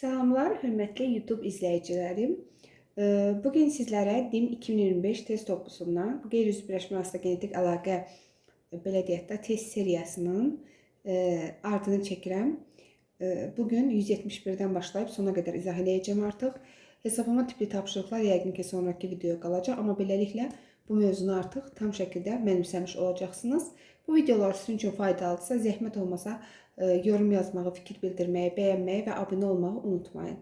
Salamlar, hörmətli YouTube izləyicilərim. Bugün sizlərə DİM 2025 test toplusundan bu qeyri-üzv birləşmə arasında genetik əlaqə, belə deyək də, test seriyasının ardını çəkirəm. Bugün 171-dən başlayıb sona qədər izah eləyəcəm artıq. Hesablama tipli tapşırıqlar yəqin ki, sonrakı videoya qalacaq, amma beləliklə bu mövzunu artıq tam şəkildə mənimsəmiş olacaqsınız. Bu videolar sizin üçün faydalıdırsa, zəhmət olmasa yorum yazmağı, fikir bildirməyi, bəyənməyi və abunə olmağı unutmayın.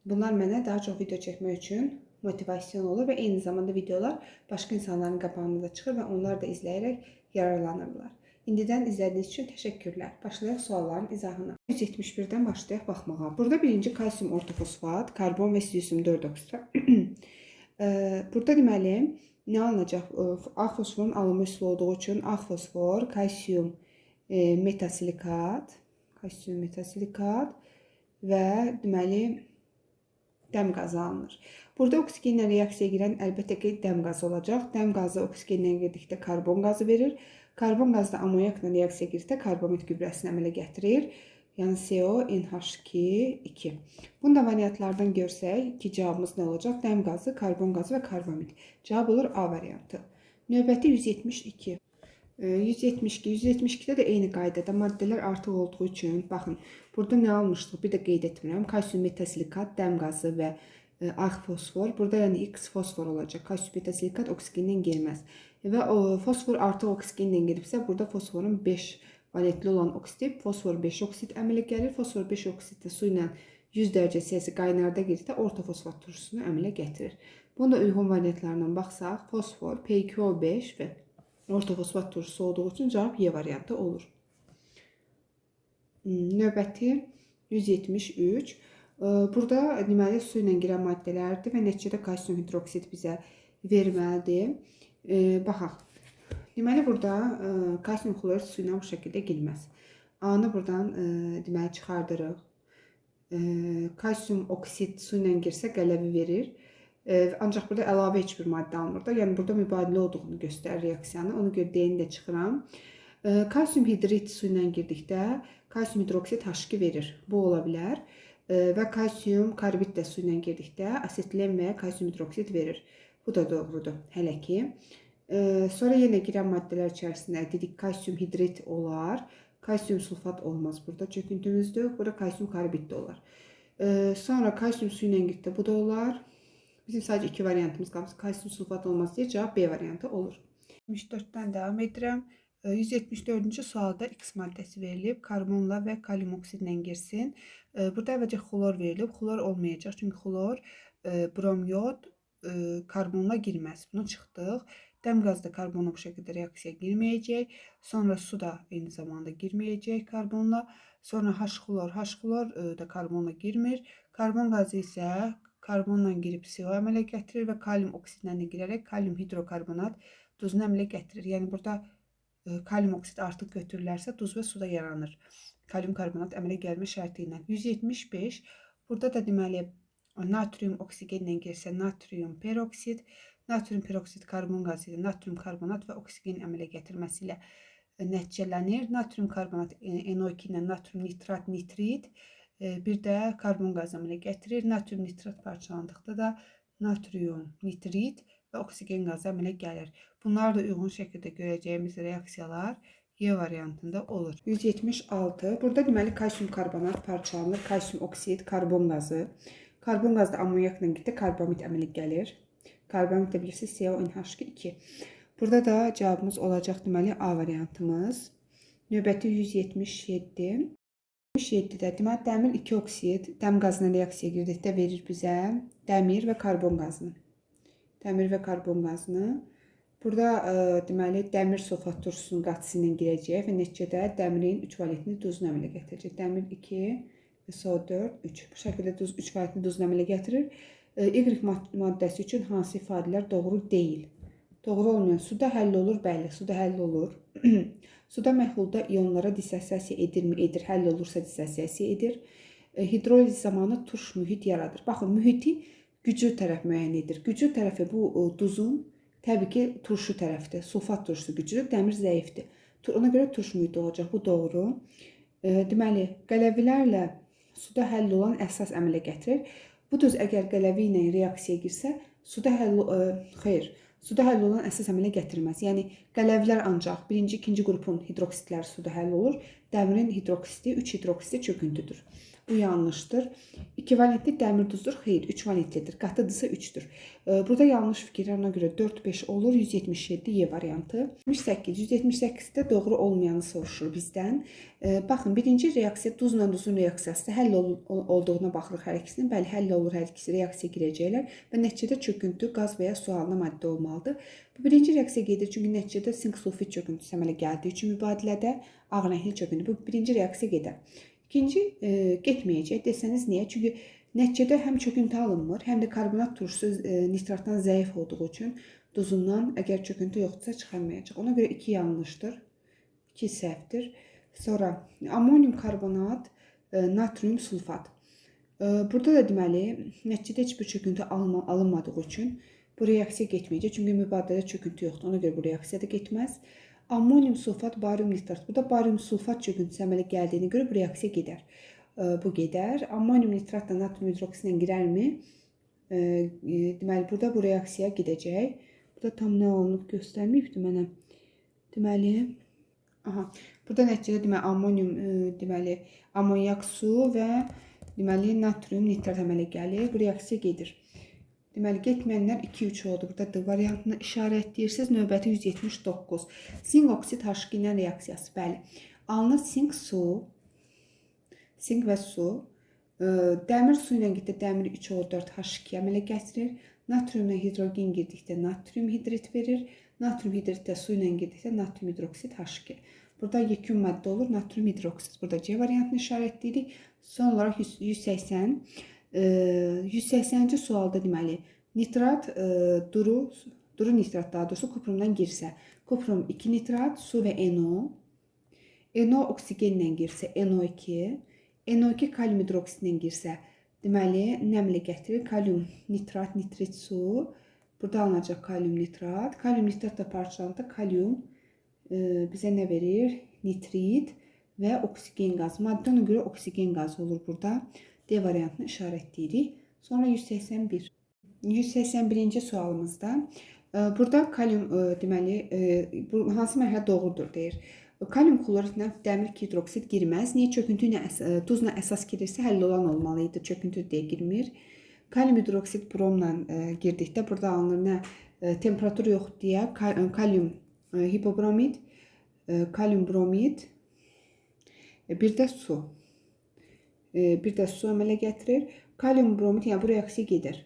Bunlar mənə daha çox video çəkmək üçün motivasyon olur və eyni zamanda videolar başqa insanların qabağına da çıxır və onlar da izləyərək yararlanırlar. İndidən izlədiyiniz üçün təşəkkürlər. Başlayaq sualların izahına. 171-dən başlayaq baxmağa. Burada birinci kalsium ortofosfat, karbon və silisium 4 oksid. Burada deməli nə alınacaq? A fosforun alınma üsulu olduğu üçün A fosfor, kalsium metasilikat, kalsium metasilikat və deməli dəm qazı alınır. Burada oksigenlə reaksiyaya girən əlbəttə ki, dəm qazı olacaq. Dəm qazı oksigenlə girdikdə karbon qazı verir. Karbon qazı da amonyakla reaksiyaya girdikdə karbamid gübrəsini əmələ gətirir. Yəni CO NH2 2. Bunu da variantlardan görsək ki, cavabımız nə olacaq? Dəm qazı, karbon qazı və karbamid. Cavab olur A variantı. Növbəti 172. 172. 172-də də eyni qaydada maddələr artıq olduğu üçün, baxın, burada nə almışdıq? Bir də qeyd etmirəm. Kalsium metasilikat, dəm qazı və ağ fosfor. Burada yəni X fosfor olacaq. Kalsium metasilikat oksigenlə girməz. Və o fosfor artıq oksigenlə giribsə, burada fosforun 5 valentli olan oksidi fosfor 5 oksid əmələ gəlir. Fosfor 5 oksid də su ilə 100 dərəcə Selsi qaynarda girdikdə ortofosfat turşusunu əmələ gətirir. Bunu da uyğun variantlarından baxsaq, fosfor P2O5 və ortofosfat turşusu olduğu üçün cavab Y variantı olur. Növbəti 173. Burada deməli su ilə girən maddələrdir və nəticədə kalsium hidroksid bizə verməlidir. Baxaq. Deməli burada kalsium xlorid su ilə bu şəkildə girməz. A-nı buradan deməli çıxardırıq. Kalsium oksid su ilə girsə qələvi verir. Ancaq burada əlavə heç bir maddə almır da. Yəni burada mübadilə olduğunu göstərir reaksiyanı. Ona görə D-ni də çıxıram. Kalsium hidrid su ilə girdikdə kalsium hidroksid H2 verir. Bu ola bilər. Və kalsium karbid də su ilə girdikdə asetilen və kalsium hidroksid verir. Bu da doğrudur hələ ki. Sonra yenə girən maddələr içərisində dedik kalsium hidrid olar. Kalsium sulfat olmaz burada çöküntümüzdür. Burada kalsium karbid də olar. Sonra kalsium su ilə girdikdə bu da olar. Bizim sadəcə iki variantımız qalmış. Kalsium sulfat olmaz deyə cavab B variantı olur. 74-dən davam edirəm. 174-cü sualda X maddəsi verilib. Karbonla və kalium oksidlə girsin. Burada əvvəlcə xlor verilib. Xlor olmayacaq. Çünki xlor, brom, yod karbonla girməz. Bunu çıxdıq. Dəm qazı da karbonla bu şəkildə reaksiyaya girməyəcək. Sonra su da eyni zamanda girməyəcək karbonla. Sonra H xlor, H xlor da karbonla girmir. Karbon qazı isə karbonla girib CO əmələ gətirir və kalium oksidlə də girərək kalium hidrokarbonat duzunu əmələ gətirir. Yəni burada kalium oksid artıq götürülərsə duz və suda yaranır. Kalium karbonat əmələ gəlmə şərti ilə. 175. Burada da deməli natrium oksigenlə girsə natrium peroksid, natrium peroksid karbon qazı ilə natrium karbonat və oksigen əmələ gətirməsi ilə nəticələnir. Natrium karbonat NO2 ilə natrium nitrat nitrit, bir də karbon qazı əmələ gətirir. Natrium nitrat parçalandıqda da natrium nitrit və oksigen qazı əmələ gəlir. Bunlar da uyğun şəkildə görəcəyimiz reaksiyalar Y variantında olur. 176. Burada deməli kalsium karbonat parçalanır. Kalsium oksid, karbon qazı. Karbon qazı da amonyakla girdikdə karbamid əmələ gəlir. Karbamid də bilirsiniz CONH2. Burada da cavabımız olacaq deməli A variantımız. Növbəti 177. 177-də deməli dəmir 2 oksid dəm qazına reaksiyaya girdikdə verir bizə dəmir və karbon qazını. Dəmir və karbon qazını. Burada deməli dəmir sulfat turşusunun qatısı ilə girəcək və nəticədə dəmirin 3 valentli duzunu əmələ gətirəcək. Dəmir 2 SO4 3. Bu şəkildə duz 3 valentli duzunu əmələ gətirir. Y maddəsi üçün hansı ifadələr doğru deyil? Doğru olmayan suda həll olur, bəli, suda həll olur. Suda məhlulda ionlara dissosiasiya edirmi? Edir. Həll olursa dissosiasiya edir. Hidroliz zamanı turş mühit yaradır. Baxın, mühiti güclü tərəf müəyyən edir. Güclü tərəfi bu duzun təbii ki, turşu tərəfdir. Sulfat turşusu güclü, dəmir zəifdir. Ona görə turş mühit olacaq. Bu doğru. Deməli, qələvilərlə Suda həll olan əsas əmələ gətirir. Bu duz əgər qələvi ilə reaksiyaya girsə, suda həll xeyr, suda həll olan əsas əmələ gətirməz. Yəni qələvlər ancaq birinci, ikinci qrupun hidroksidləri suda həll olur. Dəmirin hidroksidi, 3 hidroksidi çöküntüdür. Bu yanlışdır. 2 valentli dəmir duzdur. Xeyr, 3 valentlidir. Qatıdırsa 3-dür. Burada yanlış fikirlər, ona görə 4-5 olur. 177 Y variantı. 78. 178-də doğru olmayanı soruşur bizdən. Baxın, birinci reaksiya duzla duzun reaksiyasıdır. Həll olduğuna baxırıq hər ikisinin. Bəli, həll olur hər ikisi, reaksiya girəcəklər və nəticədə çöküntü, qaz və ya su halında maddə olmalıdır. Bu birinci reaksiya gedir, çünki nəticədə sink sulfid çöküntüsü əmələ gəldiyi üçün mübadilədə ağ rəngli çöküntü. Bu birinci reaksiya gedər. İkinci getməyəcək. Desəniz niyə? Çünki nəticədə həm çöküntü alınmır, həm də karbonat turşusu nitratdan zəif olduğu üçün duzundan əgər çöküntü yoxdursa çıxarmayacaq. Ona görə 2 yanlışdır. 2 səhvdir. Sonra amonium karbonat, natrium sulfat. Burada da deməli, nəticədə heç bir çöküntü alınmadığı üçün bu reaksiya getməyəcək. Çünki mübadilədə çöküntü yoxdur. Ona görə bu reaksiya da getməz. Amonium sulfat, barium nitrat. Burada barium sulfat çöküntüsü əmələ gəldiyinə görə bu reaksiya gedər. Bu gedər. Amonium nitrat da natrium hidroksidlə girərmi? Deməli, burada bu reaksiya gedəcək. Burada tam nə olunub göstərməyibdi mənə. Deməli, aha, burada nəticədə deməli amonium, deməli amonyak su və deməli natrium nitrat əmələ gəlir. Bu reaksiya gedir. Deməli, getməyənlər 2-3 oldu. Burada D variantını işarətləyirsiniz. Növbəti 179. Sink oksid H2 ilə reaksiyası. Bəli. Alınır sink su, sink və su. Dəmir su ilə getdi, dəmir 3O4 H2 əmələ gətirir. Natriumla hidrogen girdikdə natrium hidrit verir. Natrium hidrit də su ilə girdikdə natrium hidroksid H2. Burada yekun maddə olur, natrium hidroksid. Burada C variantını işarətləyirik. Son olaraq 180. 180-ci sualda deməli nitrat duru nitrat daha doğrusu kuprumdan girsə, kuprum 2 nitrat, su və NO, NO oksigenlə girsə NO2, NO2 kalium hidroksidlə girsə, deməli nə əmələ gətirir? Kalium nitrat, nitrit su. Burada alınacaq kalium nitrat. Kalium nitrat da parçalananda kalium bizə nə verir? Nitrit və oksigen qazı. Maddə ona görə oksigen qazı olur burada. D variantını işarətləyirik. Sonra 181. 181-ci sualımızda burada kalium deməli bu hansı mərhələ doğrudur deyir. Kalium xloridlə dəmir hidroksid girməz. Niyə? Çöküntü ilə duzla əsas girirsə həll olan olmalı idi. Çöküntü deyə girmir. Kalium hidroksid bromla girdikdə burada alınır nə temperatur yox deyə kalium hipobromid, kalium bromid, bir də su. Bir də su əmələ gətirir. Kalium bromid, yəni bu reaksiya gedir.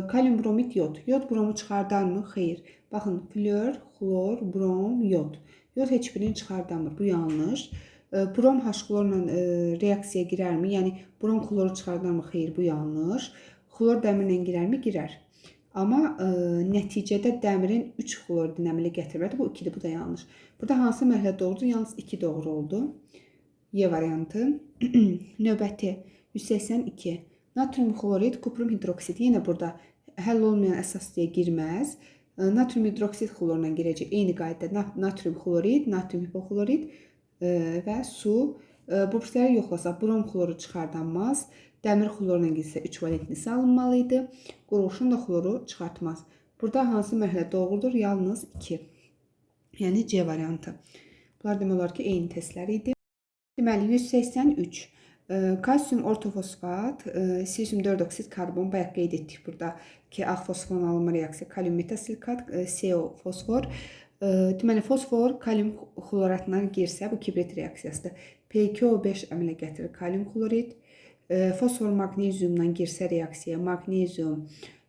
Kalium bromid yod. Yod bromu çıxardarmı? Xeyr. Baxın, flor, xlor, brom, yod. Yod heç birini çıxardamır. Bu yanlış. Brom H xlorla reaksiyaya girərmi? Yəni brom xloru çıxardarmı? Xeyr, bu yanlış. Xlor dəmirlə girərmi? Girər. Amma nəticədə dəmirin 3 xloridini əmələ gətirmədi. Bu 2-dir, bu da yanlış. Burada hansı mərhələ doğrudur? Yalnız 2 doğru oldu. Y variantı. Növbəti 182. Natrium xlorid, kuprum hidroksid. Yenə burada həll olmayan əsas deyə girməz. Natrium hidroksid xlorla girəcək. Eyni qaydada natrium xlorid, natrium hipoxlorid və su. Bu birisləri yoxlasaq, brom xloru çıxardanmaz. Dəmir xlorla girsə 3 valentlisi alınmalı idi. Qurğuşun da xloru çıxartmaz. Burada hansı mərhələ doğrudur? Yalnız 2. Yəni C variantı. Bunlar demək olar ki, eyni testlər idi. Deməli 183. Kalsium ortofosfat, silizium 4 oksid karbon bayaq qeyd etdik burada ki, ağ fosforun alınma reaksiya, kalium metasilikat, CO fosfor. Deməli fosfor kalium xloratına girsə, bu kibrit reaksiyasıdır. P2O5 əmələ gətirir kalium xlorid. Fosfor maqneziumla girsə reaksiya, maqnezium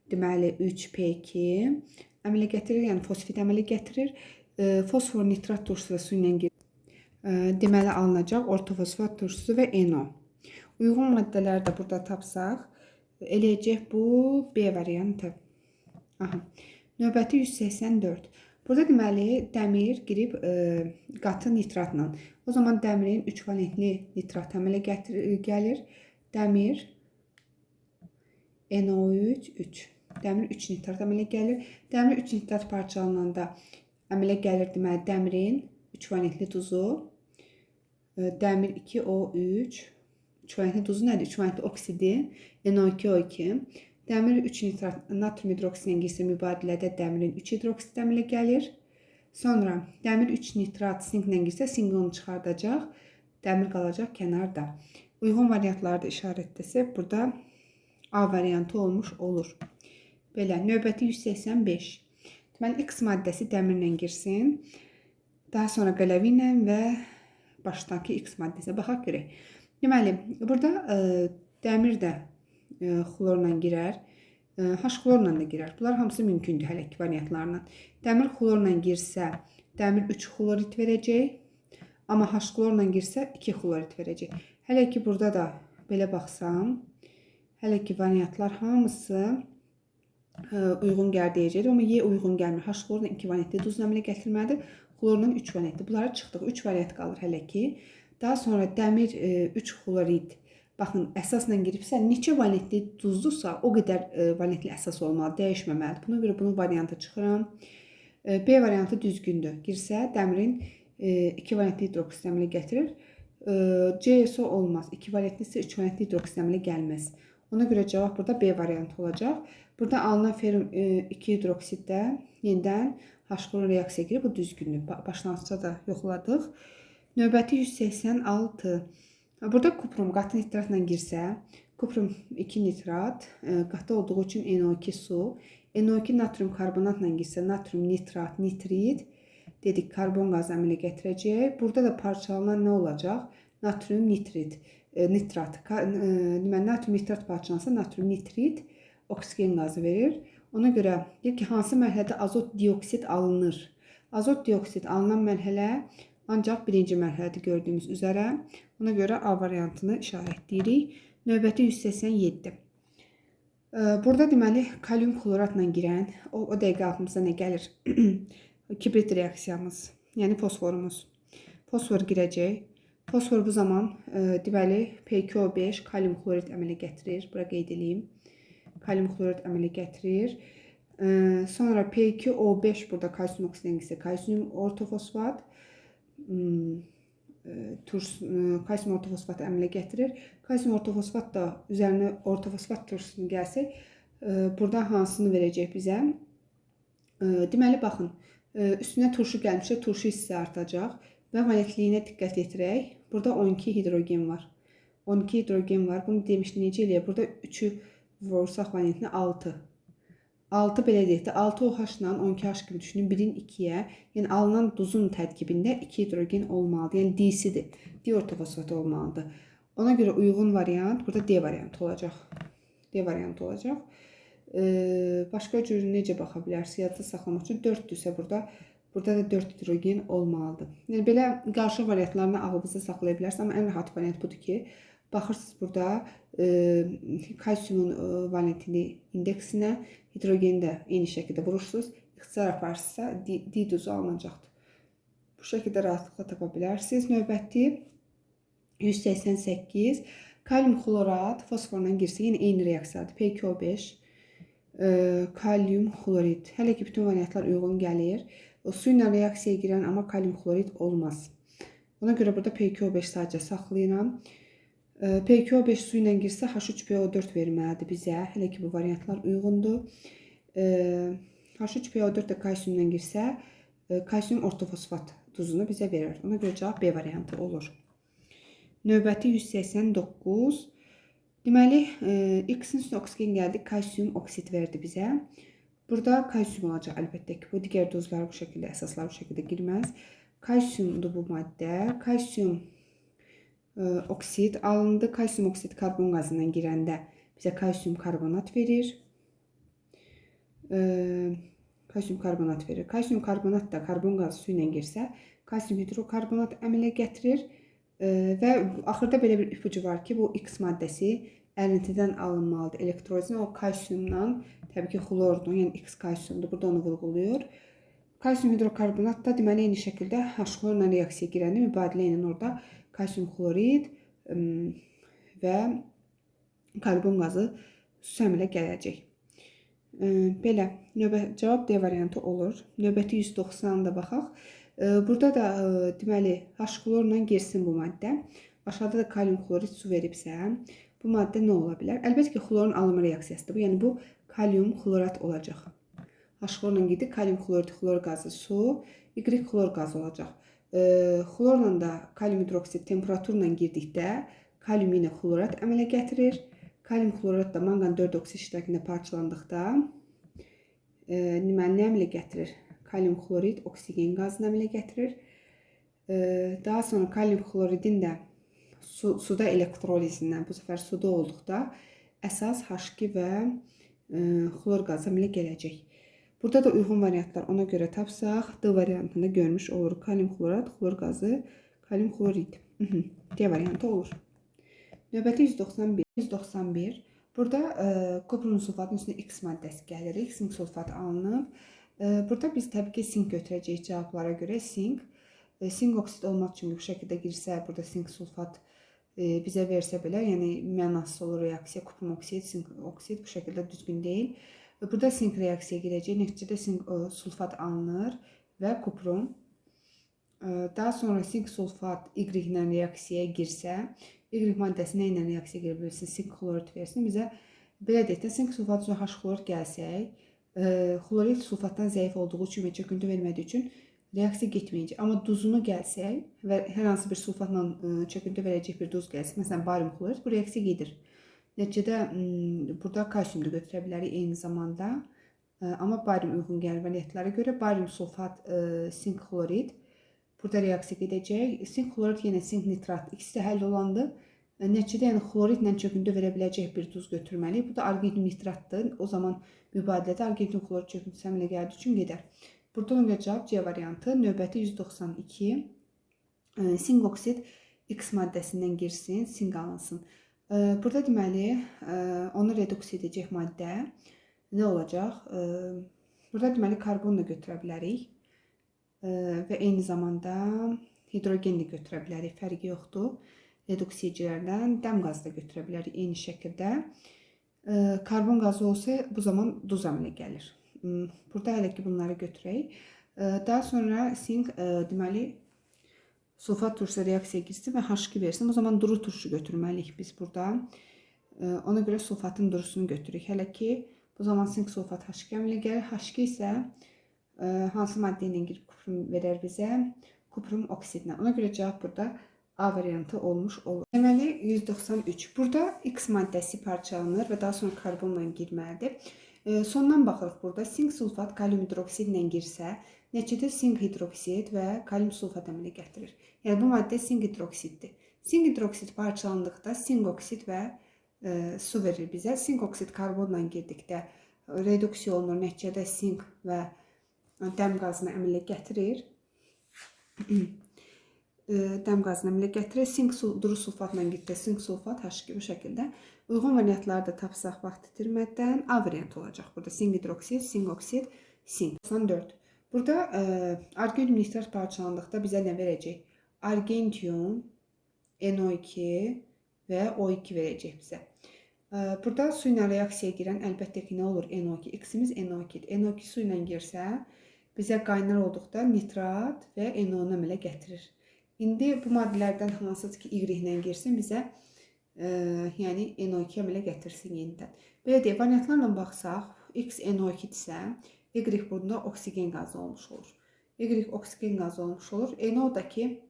deməli 3P2 əmələ gətirir, yəni fosfit əmələ gətirir. Fosfor nitrat turşusu və su ilə girir. Deməli alınacaq ortofosfat turşusu və NO. Uyğun maddələri də burada tapsaq, eləyəcək bu B variantı. Aha. Növbəti 184. Burada deməli dəmir girib qatı nitratla. O zaman dəmirin 3 valentli nitrat əmələ gəlir. Dəmir NO3 3. Dəmir 3 nitrat əmələ gəlir. Dəmir 3 nitrat parçalananda əmələ gəlir deməli dəmirin 3 valentli duzu. Dəmir 2O3 3 valentli duzu nədir? 3 valentli oksidi NO2O2. Dəmir 3 nitrat natrium hidroksidlə girsə mübadilədə dəmirin 3 hidroksid əmələ gəlir. Sonra dəmir 3 nitrat sinklə girsə sink onu çıxardacaq. Dəmir qalacaq kənarda. Uyğun variantları da işarətləsək burada A variantı olmuş olur. Belə, növbəti 185. Deməli, X maddəsi dəmirlə girsin. Daha sonra qələvi ilə və başdakı X maddəsinə baxaq görək. Deməli, burada dəmir də xlorla girər. H xlorla da girər. Bunlar hamısı mümkündür hələ ki variantlarla. Dəmir xlorla girsə, dəmir 3 xlorid verəcək. Amma H xlorla girsə 2 xlorid verəcək. Hələ ki burada da belə baxsam, hələ ki variantlar hamısı uyğun gəlir deyəcəkdir. Amma Y uyğun gəlmir. H xlorla 2 valentli duz əmələ gətirməlidir. Xlorla 3 valentli. Bunlara çıxdıq. 3 variant qalır hələ ki. Daha sonra dəmir 3 xlorid. Baxın, əsasla giribsə, neçə valentli duzdursa, o qədər valentli əsas olmalı, dəyişməməlidir. Buna görə bunun variantı çıxıram. B variantı düzgündür. Girsə, dəmirin 2 valentli hidroksid əmələ gətirir. C isə olmaz. 2 valentli isə 3 valentli hidroksid əmələ gəlməz. Ona görə cavab burada B variantı olacaq. Burada alınan ferum 2 hidroksid də yenidən H xlor reaksiyaya girir. Bu düzgündür. Başlanğıcda da yoxladıq. Növbəti 186. Burada kuprum qatı nitratla girsə, kuprum 2 nitrat, qatı olduğu üçün NO2 su, NO2 natrium karbonatla girsə, natrium nitrat, nitrit dedik, karbon qazı əmələ gətirəcək. Burada da parçalanan nə olacaq? Natrium nitrit, nitrat. Deməli, natrium nitrat parçalansa, natrium nitrit oksigen qazı verir. Ona görə deyir ki, hansı mərhələdə azot dioksid alınır? Azot dioksid alınan mərhələ ancaq birinci mərhələdə gördüyümüz üzərə. Ona görə A variantını işarətləyirik. Növbəti 187. Burada deməli kalium xloratla girən o dəqiqə ağlımıza nə gəlir? Kibrit reaksiyamız, yəni fosforumuz. Fosfor girəcək. Fosfor bu zaman deməli P2O5 kalium xlorid əmələ gətirir. Bura qeyd eləyim. Kalium xlorid əmələ gətirir. Sonra P2O5 burada kalsium oksidlə girsə kalsium ortofosfat, kalsium ortofosfat əmələ gətirir. Kalsium ortofosfat da üzərinə ortofosfat turşusunu gəlsək, burada hansını verəcək bizə? Deməli, baxın, üstünə turşu gəlmişsə, turşu hissə artacaq və valentliyinə diqqət yetirək. Burada 12 hidrogen var. 12 hidrogen var. Bunu demişdim, necə eləyək? Burada 3-ü vursaq valentinə 6. 6 belə deyək də, 6 OH ilə 12H kimi düşünün. 1-in 2-yə, yəni alınan duzun tərkibində 2 hidrogen olmalıdır. Yəni D-sidir. D ortofosfat olmalıdır. Ona görə uyğun variant burada D variantı olacaq. D variantı olacaq. Başqa cür necə baxa bilərsiniz? Yadda saxlamaq üçün 4-dürsə burada da 4 hidrogen olmalıdır. Yəni belə qarışıq variantlarını ağlınızda saxlaya bilərsiniz, amma ən rahat variant budur ki, baxırsınız burada kalsiumun valentini indeksinə, hidrogeni də eyni şəkildə vurursunuz. İxtisar aparırsınızsa D duzu alınacaqdır. Bu şəkildə rahatlıqla tapa bilərsiniz. Növbəti 188. Kalium xlorat fosforla girsə yenə eyni reaksiyadır. P2O5 kalium xlorid. Hələ ki bütün variantlar uyğun gəlir. O su ilə reaksiyaya girən amma kalium xlorid olmaz. Ona görə burada P2O5 sadəcə saxlayıram. P2O5 su ilə girsə H3PO4 verməlidir bizə. Hələ ki bu variantlar uyğundur. H3PO4 də kalsiumla girsə kalsium ortofosfat duzunu bizə verir. Ona görə cavab B variantı olur. Növbəti 189. Deməli, X-in üstünə oksigen gəldi, kalsium oksid verdi bizə. Burada kalsium olacaq əlbəttə ki. Bu digər duzlar bu şəkildə, əsaslar bu şəkildə girməz. Kalsiumdur bu maddə. Kalsium oksid alındı. Kalsium oksid karbon qazından girəndə bizə kalsium karbonat verir. Kalsium karbonat verir. Kalsium karbonat da karbon qazı su ilə girsə, kalsium hidrokarbonat əmələ gətirir. Və axırda belə bir ipucu var ki, bu X maddəsi ərintidən alınmalıdır. Elektrolizin o kalsiumdan, təbii ki, xlordur, yəni X kalsiumdur. Burada onu vurğuluyor. Kalsium hidrokarbonat da deməli eyni şəkildə H xlorla reaksiyaya girəndə mübadilə ilə orada kalsium xlorid və karbon qazı su əmələ gələcək. Belə, cavab D variantı olur. Növbəti 190-da baxaq. Burada da deməli H xlorla girsin bu maddə. Aşağıda da kalium xlorid su veribsə, bu maddə nə ola bilər? Əlbəttə ki, xlorun alınma reaksiyasıdır bu. Yəni bu kalium xlorat olacaq. H xlorla girdi, kalium xlorid, xlor qazı, su, Y xlor qazı olacaq. Xlorla da kalium hidroksid temperaturla girdikdə kalium yenə xlorat əmələ gətirir. Kalium xlorat da manqan 4 oksid iştirakında parçalandıqda deməli nə əmələ gətirir? Kalium xlorid oksigen qazını əmələ gətirir. Daha sonra kalium xloridin də suda elektrolizindən, bu səfər suda olduqda əsas H2 və xlor qazı əmələ gələcək. Burada da uyğun variantlar ona görə tapsaq, D variantında görmüş oluruq. Kalium xlorat, xlor qazı, kalium xlorid. D variantı olur. Növbəti 191. 191. Burada kuprum sulfatın üstünə X maddəsi gəlir. X sink sulfat alınıb. Burada biz təbii ki, sink götürəcəyik cavablara görə. Sink. Sink oksid olmaq üçün bu şəkildə girsə, burada sink sulfat bizə versə belə, yəni mənasız olur reaksiya. Kuprum oksid, sink oksid bu şəkildə düzgün deyil. Burada sink reaksiyaya girəcək. Nəticədə sink sulfat alınır və kuprum. Daha sonra sink sulfat Y ilə reaksiyaya girsə, Y maddəsi nə ilə reaksiyaya girə bilsin? Sink xlorid versin. Bizə belə deyək də, sink sulfat üzrə H xlorid gəlsək, xlorid sulfatdan zəif olduğu üçün və çöküntü vermədiyi üçün reaksiya getməyəcək. Amma duzunu gəlsək və hər hansı bir sulfatla çöküntü verəcək bir duz gəlsə, məsələn barium xlorid, bu reaksiya gedir. Nəticədə burada kalsium da götürə bilərik eyni zamanda. Amma barium uyğun gəlir variantlara görə. Barium sulfat, sink xlorid burada reaksiya gedəcək. Sink xlorid yenə sink nitrat ikisi də həll olandı. Nəticədə yəni xloridlə çöküntü verə biləcək bir duz götürməliyik. Bu da argentum nitratdır. O zaman mübadilədə argentum xlorid çöküntüsü əmələ gəldiyi üçün gedər. Burada ona görə cavab C variantı. Növbəti 192. Sink oksid X maddəsindən girsin, sink alınsın. Burada deməli onu reduksiya edəcək maddə nə olacaq? Burada deməli karbon da götürə bilərik. Və eyni zamanda hidrogen də götürə bilərik. Fərqi yoxdur. Reduksiyecilərdən dəm qazı da götürə bilərik eyni şəkildə. Karbon qazı olsa bu zaman duz əmələ gəlir. Burada hələ ki bunları götürək. Daha sonra sink deməli sulfat turşusu reaksiyaya girsin və H2 versin. O zaman duru turşu götürməliyik biz burada. Ona görə sulfatın durusunu götürürük. Hələ ki bu zaman sink sulfat H2 əmələ gəlir. H2 isə hansı maddə ilə girib kuprum verər bizə? Kuprum oksidlə. Ona görə cavab burada A variantı olmuş olur. Deməli 193. Burada X maddəsi parçalanır və daha sonra karbonla girməlidir. Sondan baxırıq burada. Sink sulfat kalium hidroksidlə girsə, nəticədə sink hidroksid və kalium sulfat əmələ gətirir. Yəni bu maddə sink hidroksiddir. Sink hidroksid parçalandıqda sink oksid və su verir bizə. Sink oksid karbonla girdikdə reduksiya olunur. Nəticədə sink və dəm qazını əmələ gətirir. Dəm qazını əmələ gətirir. Sink duru sulfatla girdikdə sink sulfat H2 bu şəkildə. Uyğun variantları da tapsaq vaxt itirmədən A variantı olacaq. Burada sink hidroksid, sink oksid, sink. 94. Burada argentium nitrat parçalandıqda bizə nə verəcək? Argentium NO2 və O2 verəcək bizə. Burada su ilə reaksiyaya girən əlbəttə ki, nə olur? NO2. X-imiz NO2-dir. NO2 su ilə girsə, bizə qaynar olduqda nitrat və NO-nu əmələ gətirir. İndi bu maddələrdən hansıdır ki, Y ilə girsin, bizə yəni NO2 əmələ gətirsin yenidən. Belə deyək, variantlarla baxsaq, X NO2-dirsə, Y burada oksigen qazı olmuş olur. Y oksigen qazı olmuş olur. NO da ki,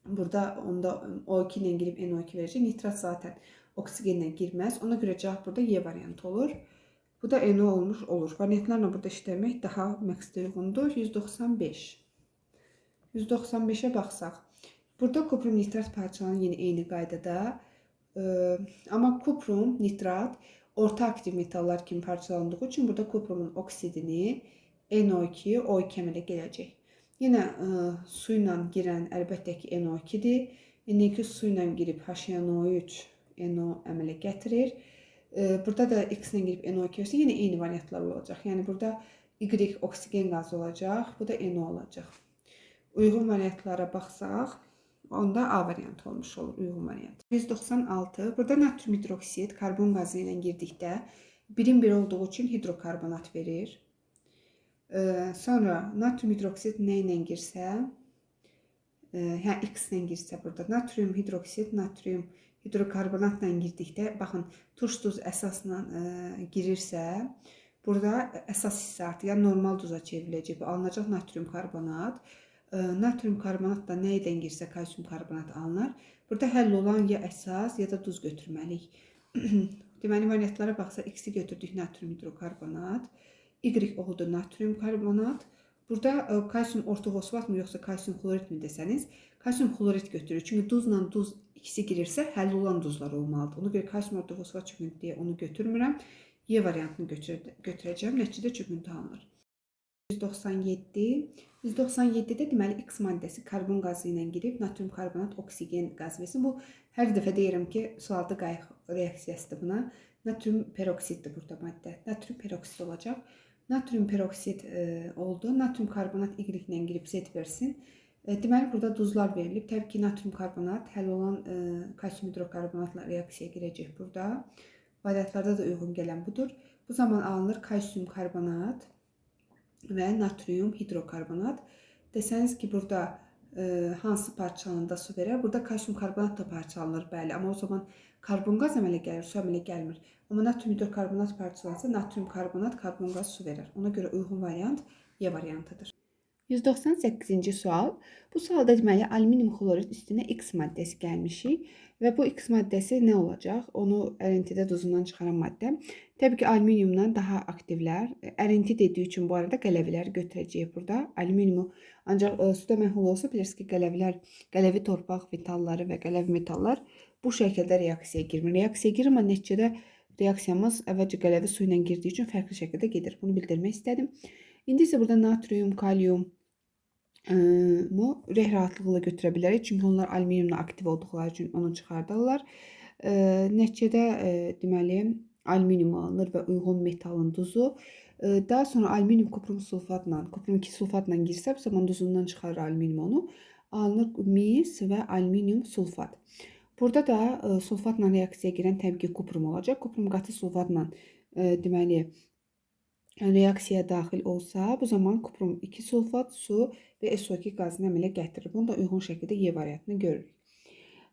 burada onda O2 ilə girib NO2 verəcək. Nitrat zaten oksigenlə girməz. Ona görə cavab burada Y variantı olur. Bu da NO olmuş olur. Variantlarla burada işləmək daha məqsədə uyğundur. 195. 195-ə baxsaq. Burada kuprum nitrat parçalanır yenə eyni qaydada. Amma kuprum nitrat orta aktiv metallar kimi parçalandığı üçün burada kuprumun oksidini NO2, O2 əmələ gələcək. Yenə su ilə girən əlbəttə ki NO2-dir. NO2 su ilə girib HNO3 NO əmələ gətirir. Burada da X ilə girib NO2 versə yenə eyni variantlar olacaq. Yəni burada Y oksigen qazı olacaq, bu da NO olacaq. Uyğun variantlara baxsaq, onda A variantı olmuş olur, uyğun variant. 196. Burada natrium hidroksid karbon qazı ilə girdikdə birin biri olduğu üçün hidrokarbonat verir. Sonra natrium hidroksid nə ilə girsə, hə, X ilə girsə burada natrium hidroksid, natrium hidrokarbonatla girdikdə, baxın, turş duz əsasla girirsə, burada əsas hissə artır, yəni normal duza çevriləcək. Bu alınacaq natrium karbonat. Natrium karbonat da nə ilə girsə kalsium karbonat alınır. Burada həll olan ya əsas, ya da duz götürməliyik. Deməli, variantlara baxsa X-i götürdük natrium hidrokarbonat, Y oldu natrium karbonat. Burada kalsium ortofosfat mı yoxsa kalsium xlorid mi desəniz, kalsium xlorid götürür. Çünki duzla duz ikisi girirsə həll olan duzlar olmalıdır. Ona görə kalsium ortofosfat çöküntü deyə onu götürmürəm. Y variantını götürəcəm. Nəticədə çöküntü alınır. 197. 197-də deməli X maddəsi karbon qazı ilə girib natrium karbonat oksigen qazı versin. Bu hər dəfə deyirəm ki, sualda qayıq reaksiyasıdır buna. Natrium peroksiddir burada maddə. Natrium peroksid olacaq. Natrium peroksid oldu. Natrium karbonat Y ilə girib Z versin. Deməli burada duzlar verilib. Təbii ki, natrium karbonat həll olan kalsium hidrokarbonatla reaksiyaya girəcək burada. Variantlarda da uyğun gələn budur. Bu zaman alınır kalsium karbonat və natrium hidrokarbonat. Desəniz ki, burada hansı parçalananda su verər? Burada kalsium karbonat da parçalanır, bəli. Amma o zaman karbon qaz əmələ gəlir, su əmələ gəlmir. Amma natrium hidrokarbonat parçalansa, natrium karbonat, karbon qaz su verər. Ona görə uyğun variant Y variantıdır. 198-ci sual. Bu sualda deməli alüminium xlorid üstünə X maddəsi gəlmişik və bu X maddəsi nə olacaq? Onu ərintidə duzundan çıxaran maddə. Təbii ki, alüminiumdan daha aktivlər. Ərinti dediyi üçün bu arada qələvilər götürəcəyik burada. Alüminiumu ancaq suda məhlul olsa bilirsiniz ki, qələvilər, qələvi torpaq metalları və qələvi metallar bu şəkildə reaksiyaya girmir. Reaksiyaya girir, amma nəticədə reaksiyamız əvvəlcə qələvi su ilə girdiyi üçün fərqli şəkildə gedir. Bunu bildirmək istədim. İndi isə burada natrium, kalium mu ürək rahatlıqla götürə bilərik. Çünki onlar alüminiumla aktiv olduqları üçün onu çıxardırlar. Nəticədə deməli alüminium alınır və uyğun metalın duzu. Daha sonra alüminium kuprum sulfatla, kuprum 2 sulfatla girsə, bu zaman duzundan çıxarır alüminium onu. Alınır mis və alüminium sulfat. Burada da sulfatla reaksiyaya girən təbii ki kuprum olacaq. Kuprum qatı sulfatla deməli reaksiyaya daxil olsa, bu zaman kuprum 2 sulfat, su və SO2 qazını əmələ gətirir. Bunu da uyğun şəkildə Y variantını görürük.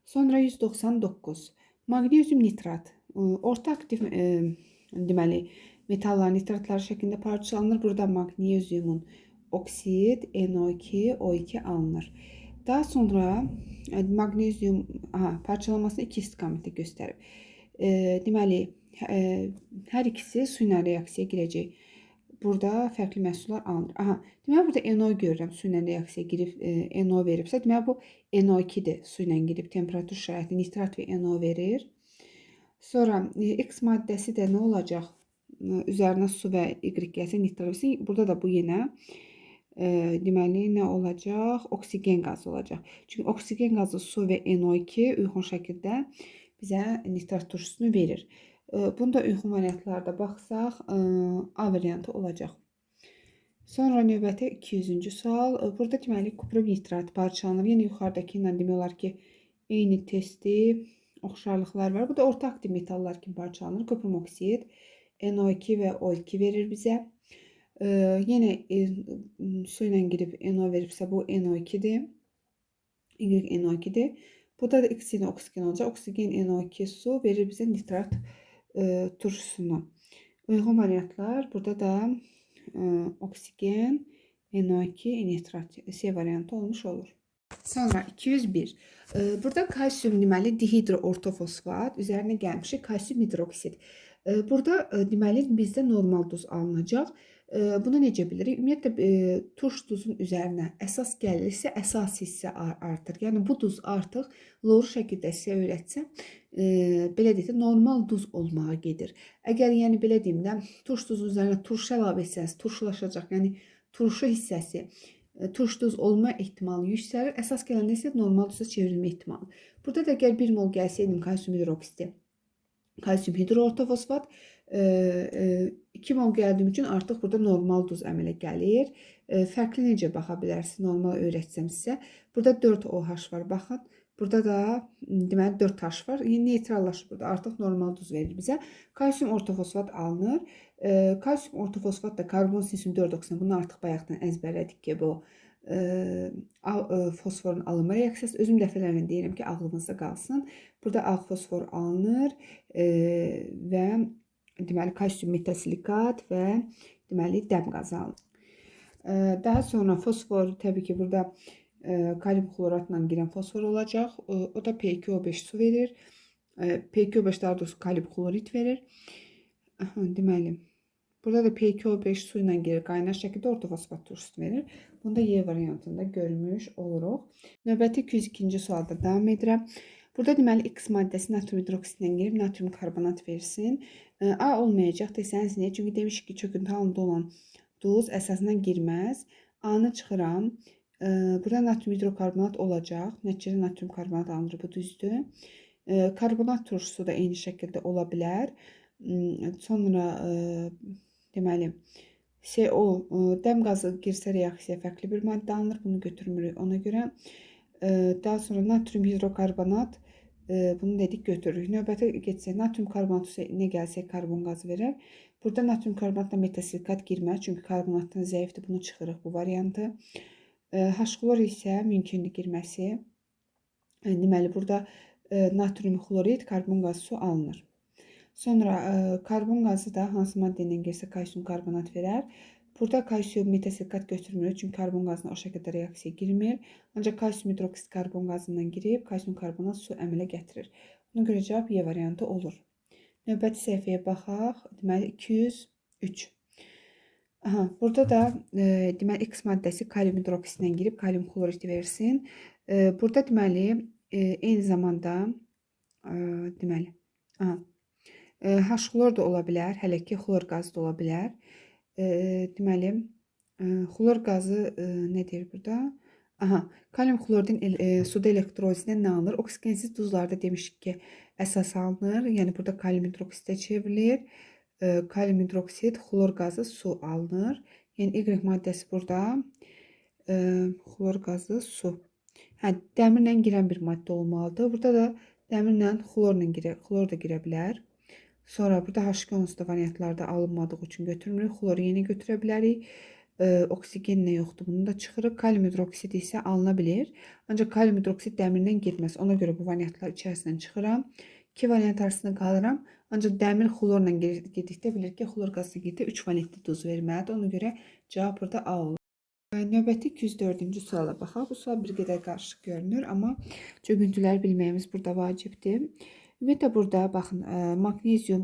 Sonra 199. Maqnezium nitrat. Orta aktiv deməli metallar nitratlar şəklində parçalanır. Burada maqneziumun oksid NO2 O2 alınır. Daha sonra maqnezium parçalanmasını iki istiqamətdə göstərib. Deməli hər ikisi su ilə reaksiyaya girəcək. Burada fərqli məhsullar alınır. Aha, deməli burada NO görürəm su ilə reaksiyaya girib NO veribsə, deməli bu NO2-dir su ilə girib temperatur şəraitində nitrat və NO verir. Sonra X maddəsi də nə olacaq? Üzərinə su və Y gəlsə nitrat versin. Burada da bu yenə deməli nə olacaq? Oksigen qazı olacaq. Çünki oksigen qazı, su və NO2 uyğun şəkildə bizə nitrat turşusunu verir. Bunu da uyğun variantlarda baxsaq, A variantı olacaq. Sonra növbəti 200-cü sual. Burada deməli kuprum nitrat parçalanır. Yenə yuxarıdakı ilə demək olar ki, eyni testi, oxşarlıqlar var. Bu da orta aktiv metallar kimi parçalanır. Kuprum oksid, NO2 və O2 verir bizə. Yenə su ilə girib NO veribsə bu NO2-dir. Y NO2-dir. Burada da X ilə oksigen olacaq. Oksigen NO2 su verir bizə nitrat turşusunu. Uyğun variantlar burada da oksigen, NO2, nitrat C variantı olmuş olur. Sonra 201. Burada kalsium deməli dihidroortofosfat üzərinə gəlmişik kalsium hidroksid. Burada deməli bizdə normal duz alınacaq. Bunu necə bilirik? Ümumiyyətlə turş duzun üzərinə əsas gəlirsə əsas hissə artır. Yəni bu duz artıq loru şəkildə sizə öyrətsəm, belə deyək də normal duz olmağa gedir. Əgər yəni belə deyim də turş duzun üzərinə turşu əlavə etsəniz turşulaşacaq. Yəni turşu hissəsi turş duz olma ehtimalı yüksəlir. Əsas gələndə isə normal duza çevrilmə ehtimalı. Burada da əgər 1 mol gəlsəydim kalsium hidroksidi, kalsium hidroortofosfat 2 mol gəldiyim üçün artıq burada normal duz əmələ gəlir. Fərqli necə baxa bilərsiniz? Normal öyrətsəm sizə. Burada 4 OH var. Baxın. Burada da deməli 4 H var. Yəni neytrallaşır burada. Artıq normal duz verir bizə. Kalsium ortofosfat alınır. Kalsium ortofosfat da karbon sinsin 4 oksidi. Bunu artıq bayaqdan əzbərlədik ki, bu Fosforun alınma reaksiyası. Özüm dəfələrlə deyirəm ki, ağlınızda qalsın. Burada ağ fosfor alınır və deməli kalsium metasilikat və deməli dəm qazı alınır. Daha sonra fosfor təbii ki, burada kalium xloratla girən fosfor olacaq. O da P2O5 su verir. P2O5 daha doğrusu kalium xlorid verir. Deməli, burada da P2O5 su ilə girir, qaynar şəkildə ortofosfat turşusu verir. Bunu da Y variantında görmüş oluruq. Növbəti 202-ci sualda davam edirəm. Burada deməli X maddəsi natrium hidroksидlə girib natrium karbonat versin. A olmayacaq desəniz niyə? Çünki demişik ki, çöküntü halında olan duz əsasına girməz. A-nı çıxıram. Burada natrium hidrokarbonat olacaq. Nəticədə natrium karbonat alınır, bu düzdür. Karbonat turşusu da eyni şəkildə ola bilər. Sonra deməli CO dəm qazı girsə reaksiya fərqli bir maddə alınır. Bunu götürmürük ona görə. Daha sonra natrium hidrokarbonat bunu dedik götürürük. Növbəti getsək natrium karbonat nə gəlsək karbon qazı verər. Burada natrium karbonatla metasilikat girməz. Çünki karbonatdan zəifdir. Bunu çıxırıq bu variantı. H-xlor isə mümkündür girməsi. Deməli burada natrium xlorid, karbon qazı su alınır. Sonra karbon qazı da hansı maddə ilə girsə kalsium karbonat verər. Burada kalsium metasilikat götürmürük, çünki karbon qazına o şəkildə reaksiya girmir. Ancaq kalsium hidroksid karbon qazından girib kalsium karbonat su əmələ gətirir. Buna görə cavab Y variantı olur. Növbəti səhifəyə baxaq. Deməli 203. Aha, burada da deməli X maddəsi kalium hidroksidlə girib kalium xlorid versin. Burada deməli eyni zamanda deməli aha, H-xlor da ola bilər, hələ ki xlor qazı da ola bilər. Deməli xlor qazı nə deyir burada? Aha, kalium xloridin suda elektrolizindən nə alınır? Oksigensiz duzlarda demişik ki, əsas alınır. Yəni burada kalium hidroksidə çevrilir. Kalium hidroksid, xlor qazı, su alınır. Yəni Y maddəsi burada xlor qazı, su. Hə, dəmirlə girən bir maddə olmalıdır. Burada da dəmirlə xlorla girə, xlor da girə bilər. Sonra burada H2 onsuz da variantlarda alınmadığı üçün götürmürük. Xloru yenə götürə bilərik. Oksigenlə yoxdur. Bunu da çıxırıq. Kalium hidroksid isə alına bilir. Ancaq kalium hidroksid dəmirlə girməz. Ona görə bu variantlar içərisindən çıxıram. İki variant arasında qalıram. Ancaq dəmir xlorla girdikdə bilir ki, xlor qazına girdikdə 3 valentli duz verməlidir. Ona görə cavab burada A olur. Növbəti 204-cü suala baxaq. Bu sual bir qədər qarışıq görünür, amma çöküntüləri bilməyimiz burada vacibdir. Ümumiyyətlə burada baxın, maqnezium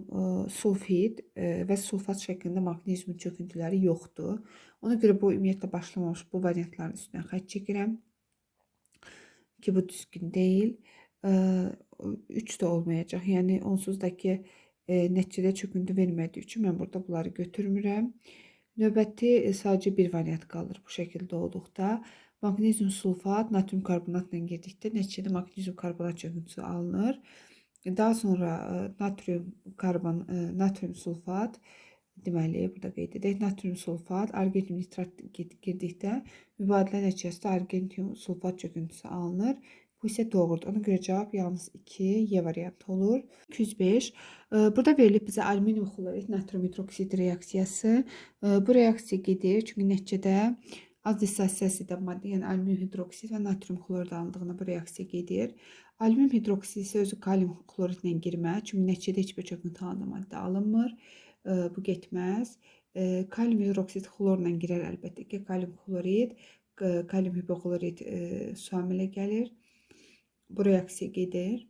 sulfid və sulfat şəklində maqneziumun çöküntüləri yoxdur. Ona görə bu ümumiyyətlə başlamamış bu variantların üstündən xətt çəkirəm ki, bu düzgün deyil. 3 də olmayacaq. Yəni onsuz da ki, nəticədə çöküntü vermədiyi üçün mən burada bunları götürmürəm. Növbəti sadəcə bir variant qalır bu şəkildə olduqda. Maqnezium sulfat natrium karbonatla girdikdə nəticədə maqnezium karbonat çöküntüsü alınır. Daha sonra natrium sulfat, deməli burada qeyd edək, natrium sulfat argentium nitrat girdikdə mübadilə nəticəsində argentium sulfat çöküntüsü alınır. Bu isə doğrudur. Ona görə cavab yalnız 2 Y variantı olur. 205. Burada verilib bizə alüminium xlorid natrium hidroksid reaksiyası. Bu reaksiya gedir. Çünki nəticədə az dissosiasiya edən maddə, yəni alüminium hidroksid və natrium xlorid alındığında bu reaksiya gedir. Alüminium hidroksid isə özü kalium xloridlə girməz. Çünki nəticədə heç bir çöküntü halında maddə alınmır. Bu getməz. Kalium hidroksid xlorla girər əlbəttə ki, kalium xlorid, kalium hipoklorid su əmələ gəlir. Bu reaksiya gedir.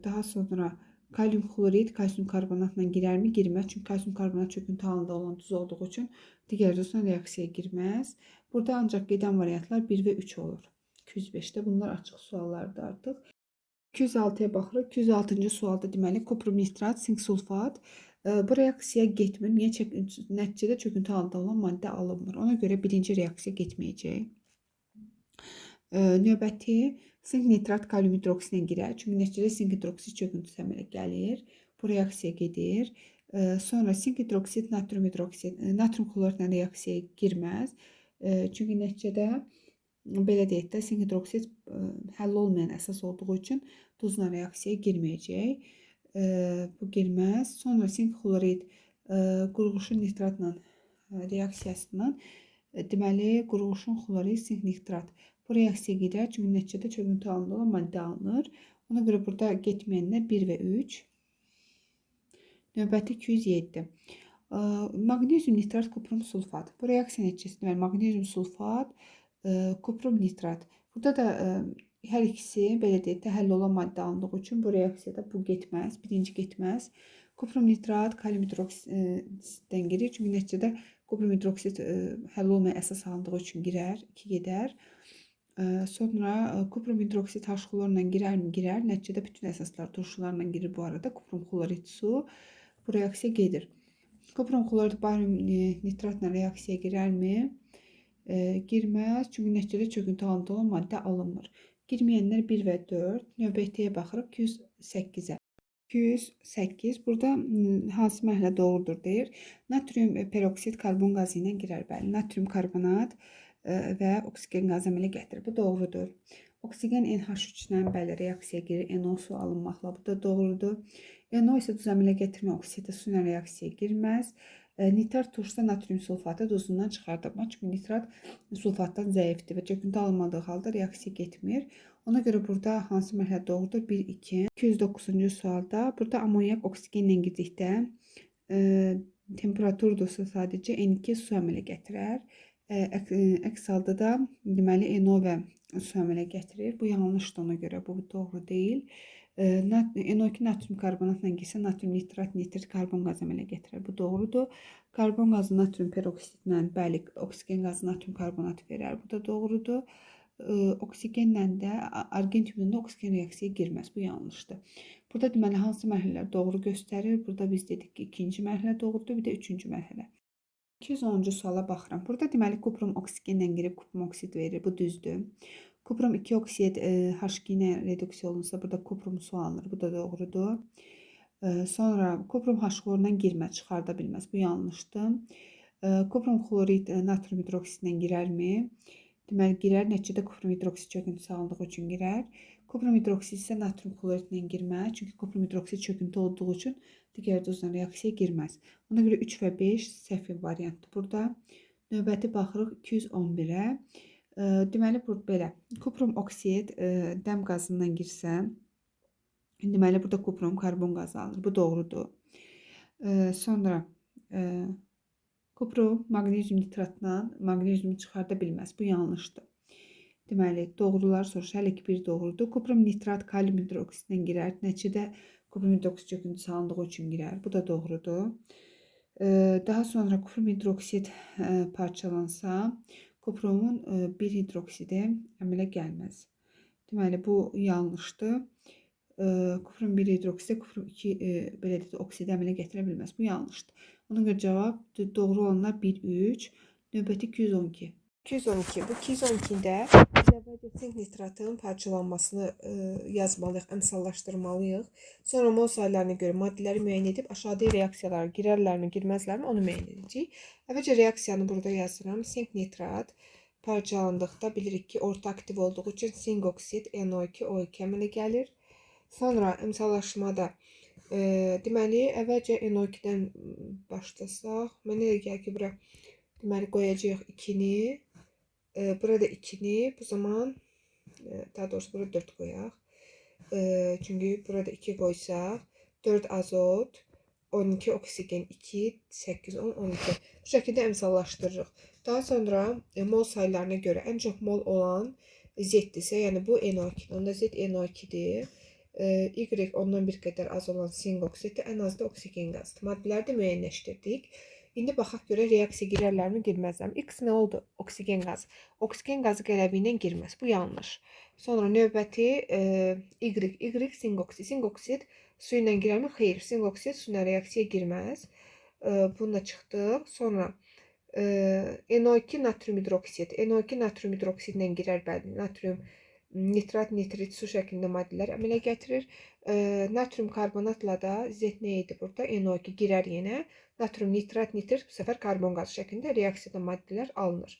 Daha sonra kalium xlorid kalsium karbonatla girərmi? Girməz. Çünki kalsium karbonat çöküntü halında olan duz olduğu üçün digər duzla reaksiyaya girməz. Burada ancaq gedən variantlar 1 və 3 olur. 205-də bunlar açıq suallardır artıq. 206-ya baxırıq. 206-cı sualda deməli kuprum nitrat, sink sulfat. Bu reaksiya getmir. Niyə? Nəticədə çöküntü halında olan maddə alınmır. Ona görə birinci reaksiya getməyəcək. Növbəti sink nitrat kalium hidroksidlə girər. Çünki nəticədə sink hidroksid çöküntüsü əmələ gəlir. Bu reaksiya gedir. Sonra sink hidroksid, natrium hidroksid, natrium xloridlə reaksiyaya girməz. Çünki nəticədə belə deyək də sink hidroksid həll olmayan əsas olduğu üçün duzla reaksiyaya girməyəcək. Bu girməz. Sonra sink xlorid qurğuşun nitratla reaksiyasından deməli qurğuşun xlorid, sink nitrat. Bu reaksiya gedər, çünki nəticədə çöküntü halında olan maddə alınır. Ona görə burada getməyənlər 1 və 3. Növbəti 207. Maqnezium nitrat, kuprum sulfat. Bu reaksiya nəticəsində deməli maqnezium sulfat, kuprum nitrat. Burada da hər ikisi belə deyək də həll olan maddə alındığı üçün bu reaksiyada bu getməz. Birinci getməz. Kuprum nitrat kalium hidroksiddən girir. Çünki nəticədə kuprum hidroksid həll olmayan əsas alındığı üçün girər, 2 gedər. Sonra kuprum hidroksid H xlorla girərmi? Girər. Nəticədə bütün əsaslar turşularla girir bu arada. Kuprum xlorid su bu reaksiya gedir. Kuprum xlorid barium nitratla reaksiyaya girərmi? Girməz. Çünki nəticədə çöküntü halında olan maddə alınmır. Girməyənlər 1 və 4. Növbətiyə baxırıq 208-ə. 208. Burada hansı mərhələ doğrudur deyir. Natrium peroksid karbon qazı ilə girər. Bəli, natrium karbonat və oksigen qazı əmələ gətirir. Bu doğrudur. Oksigen NH3 ilə bəli reaksiyaya girir. NO su alınmaqla. Bu da doğrudur. NO isə duz əmələ gətirmə oksidi su ilə reaksiyaya girməz. Nitrat turşuda natrium sulfatı duzundan çıxardılmaz. Çünki nitrat sulfatdan zəifdir və çöküntü alınmadığı halda reaksiya getmir. Ona görə burada hansı mərhələ doğrudur? 1, 2. 209-cu sualda burada amonyak oksigenlə girdikdə temperaturdursa sadəcə N2 su əmələ gətirər. Əks halda da deməli NO və su əmələ gətirir. Bu yanlışdır, ona görə bu doğru deyil. NO2 natrium karbonatla girsə natrium nitrat, nitrit, karbon qazı əmələ gətirər. Bu doğrudur. Karbon qazı natrium peroksidlə, bəli, oksigen qazı natrium karbonat verər. Bu da doğrudur. Oksigenlə də argentiumla da oksigen reaksiyaya girməz. Bu yanlışdır. Burada deməli hansı mərhələlər doğru göstərir? Burada biz dedik ki, ikinci mərhələ doğrudur, bir də üçüncü mərhələ. 210-cu suala baxıram. Burada deməli kuprum oksigenlə girib kuprum oksid verir. Bu düzdür. Kuprum 2 oksid H2 ilə reduksiya olunsa burada kuprum su alınır. Bu da doğrudur. Sonra kuprum H xlorla girməz, çıxarda bilməz. Bu yanlışdır. Kuprum xlorid natrium hidroksidlə girərmi? Deməli girər. Nəticədə kuprum hidroksid çöküntüsü alındığı üçün girər. Kuprum hidroksid isə natrium xloridlə girməz. Çünki kuprum hidroksid çöküntü olduğu üçün digər duzla reaksiyaya girməz. Ona görə 3 və 5 səhv variantdır burada. Növbəti baxırıq 211-ə. Deməli burada belə kuprum oksid dəm qazından girsə, deməli burada kuprum karbon qazı alınır. Bu doğrudur. Sonra kuprum maqnezium nitratla maqneziumu çıxarda bilməz. Bu yanlışdır. Deməli doğrular soruşur. Hələ ki bir doğrudur. Kuprum nitrat kalium hidroksidlə girər. Nəticədə kuprum hidroksid çöküntüsü alındığı üçün girər. Bu da doğrudur. Daha sonra kuprum hidroksid parçalansa kuprumun bir hidroksidi əmələ gəlməz. Deməli bu yanlışdır. Kuprum 1 hidroksidi kuprum 2 belə deyək oksidi əmələ gətirə bilməz. Bu yanlışdır. Ona görə cavab doğru olanlar 1, 3. Növbəti 212. 212. Bu 212-də biz əvvəlcə sink nitratın parçalanmasını yazmalıyıq, əmsallaşdırmalıyıq. Sonra mol saylarına görə maddələri müəyyən edib aşağıda reaksiyalara girərlərmi, girməzlərmi onu müəyyən edəcəyik. Əvvəlcə reaksiyanı burada yazıram. Sink nitrat parçalandıqda bilirik ki, orta aktiv olduğu üçün sink oksid NO2 O2 əmələ gəlir. Sonra əmsallaşmada deməli əvvəlcə NO2-dən başlasaq, mənə elə gəlir ki, bura deməli qoyacağıq 2-ni. Burada 2-ni, bu zaman daha doğrusu burada 4 qoyaq. Çünki burada 2 qoysaq 4 azot, 12 oksigen, 2, 8, 10, 12. Bu şəkildə əmsallaşdırırıq. Daha sonra mol saylarına görə ən çox mol olan Z-dirsə, yəni bu NO2. Onda Z NO2-dir. Y ondan bir qədər az olan sink oksiddir, ən az da oksigen qazıdır. Maddələri də müəyyənləşdirdik. İndi baxaq görə reaksiya girərlərmi, girməzlərmi? X nə oldu? Oksigen qazı. Oksigen qazı qələbi ilə girməz. Bu yanlış. Sonra növbəti Y, Y sink oksid. Sink oksid su ilə girərmi? Xeyr. Sink oksid su ilə reaksiyaya girməz. Bununla çıxdıq. Sonra NO2 natrium hidroksid. NO2 natrium hidroksidlə girər, bəli. Natrium nitrat, nitrit su şəklində maddələr əmələ gətirir. Natrium karbonatla da Z nə idi burada? NO2 girər yenə. Natrium nitrat, nitrit bu səfər karbon qazı şəklində reaksiyada maddələr alınır.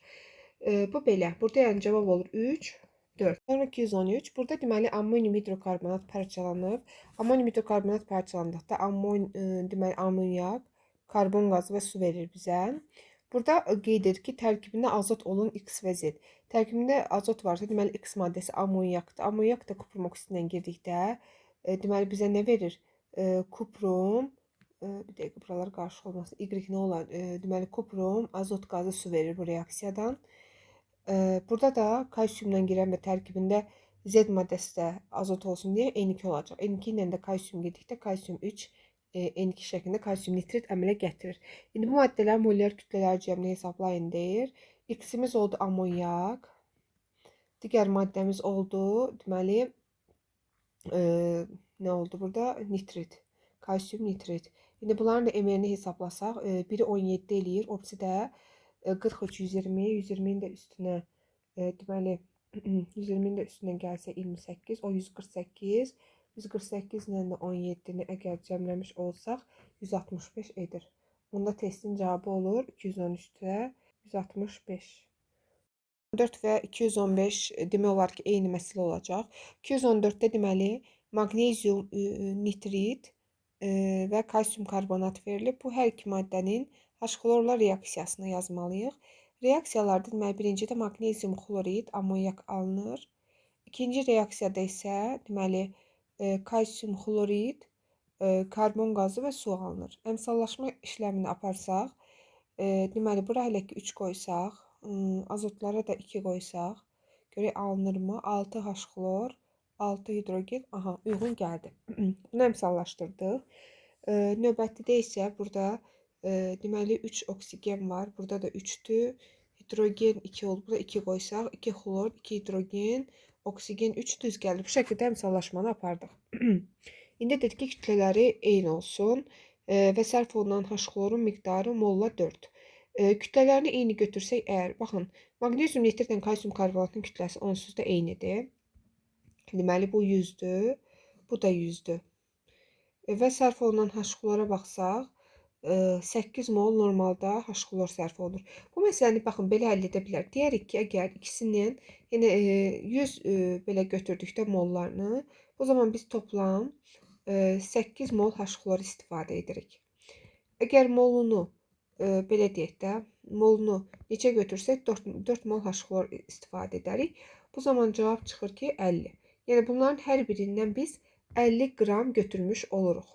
Bu belə. Burada yəni cavab olur 3, 4. Sonra 213. Burada deməli ammonium hidrokarbonat parçalanıb. Ammonium hidrokarbonat parçalandıqda deməli amonyak, karbon qazı və su verir bizə. Burada qeyd edir ki, tərkibində azot olan X və Z. Tərkibində azot varsa, deməli X maddəsi amonyakdır. Amonyak da kuprum oksidlə girdikdə, deməli bizə nə verir? Kuprum, bir dəqiqə buralar qarışıq olmasın. Y nə olar? Deməli kuprum, azot qazı su verir bu reaksiyadan. Burada da kalsiumdan girən və tərkibində Z maddəsi də azot olsun deyə N2 olacaq. N2 ilə də kalsium girdikdə kalsium 3, N2 şəklində kalsium nitrit əmələ gətirir. İndi bu maddələrin molyar kütlələri cəmini hesablayın deyir. X-imiz oldu amonyak. Digər maddəmiz oldu, deməli, nə oldu burada? Nitrit. Kalsium nitrit. İndi bunların da MR-ni hesablasaq, biri 17 eləyir, o birisi də 43, 120, 120-nin də üstünə, deməli, 120-nin də üstünə gəlsə 28, o 148, 148 ilə də 17-ni əgər cəmləmiş olsaq, 165 edir. Bunda testin cavabı olur 213-də 165. 4 və 215 demək olar ki, eyni məsələ olacaq. 214-də deməli, maqnezium nitrit və kalsium karbonat verilib. Bu hər iki maddənin H-xlorla reaksiyasını yazmalıyıq. Reaksiyalarda deməli, birincidə maqnezium xlorid, amonyak alınır. İkinci reaksiyada isə deməli, kalsium xlorid, karbon qazı və su alınır. Əmsallaşma işləmini aparsaq, deməli, bura hələ ki 3 qoysaq, azotlara da 2 qoysaq, görək alınırmı? 6 H xlor, 6 hidrogen, aha, uyğun gəldi. Bunu əmsallaşdırdıq. Növbətidə isə burada deməli 3 oksigen var. Burada da 3-dür. Hidrogen 2 oldu. Burada 2 qoysaq, 2 xlor, 2 hidrogen, oksigen 3 düz gəlir. Bu şəkildə əmsallaşmanı apardıq. İndi dedik ki, kütlələri eyni olsun və sərf olunan H xlorun miqdarı molla 4. Kütlələrini eyni götürsək əgər, baxın, maqnezium nitritlə kalsium karbonatın kütləsi onsuz da eynidir. Deməli, bu 100-dür, bu da 100-dür. Və sərf olunan H xlora baxsaq, 8 mol normalda H xlor sərf olunur. Bu məsələni baxın, belə həll edə bilər. Deyərik ki, əgər ikisinin, yəni 100 belə götürdükdə mollarını, o zaman biz toplam 8 mol H xlor istifadə edirik. Əgər molunu, belə deyək də, molunu neçə götürsək, 4 mol H xlor istifadə edərik. Bu zaman cavab çıxır ki, 50. Yəni bunların hər birindən biz 50 qram götürmüş oluruq.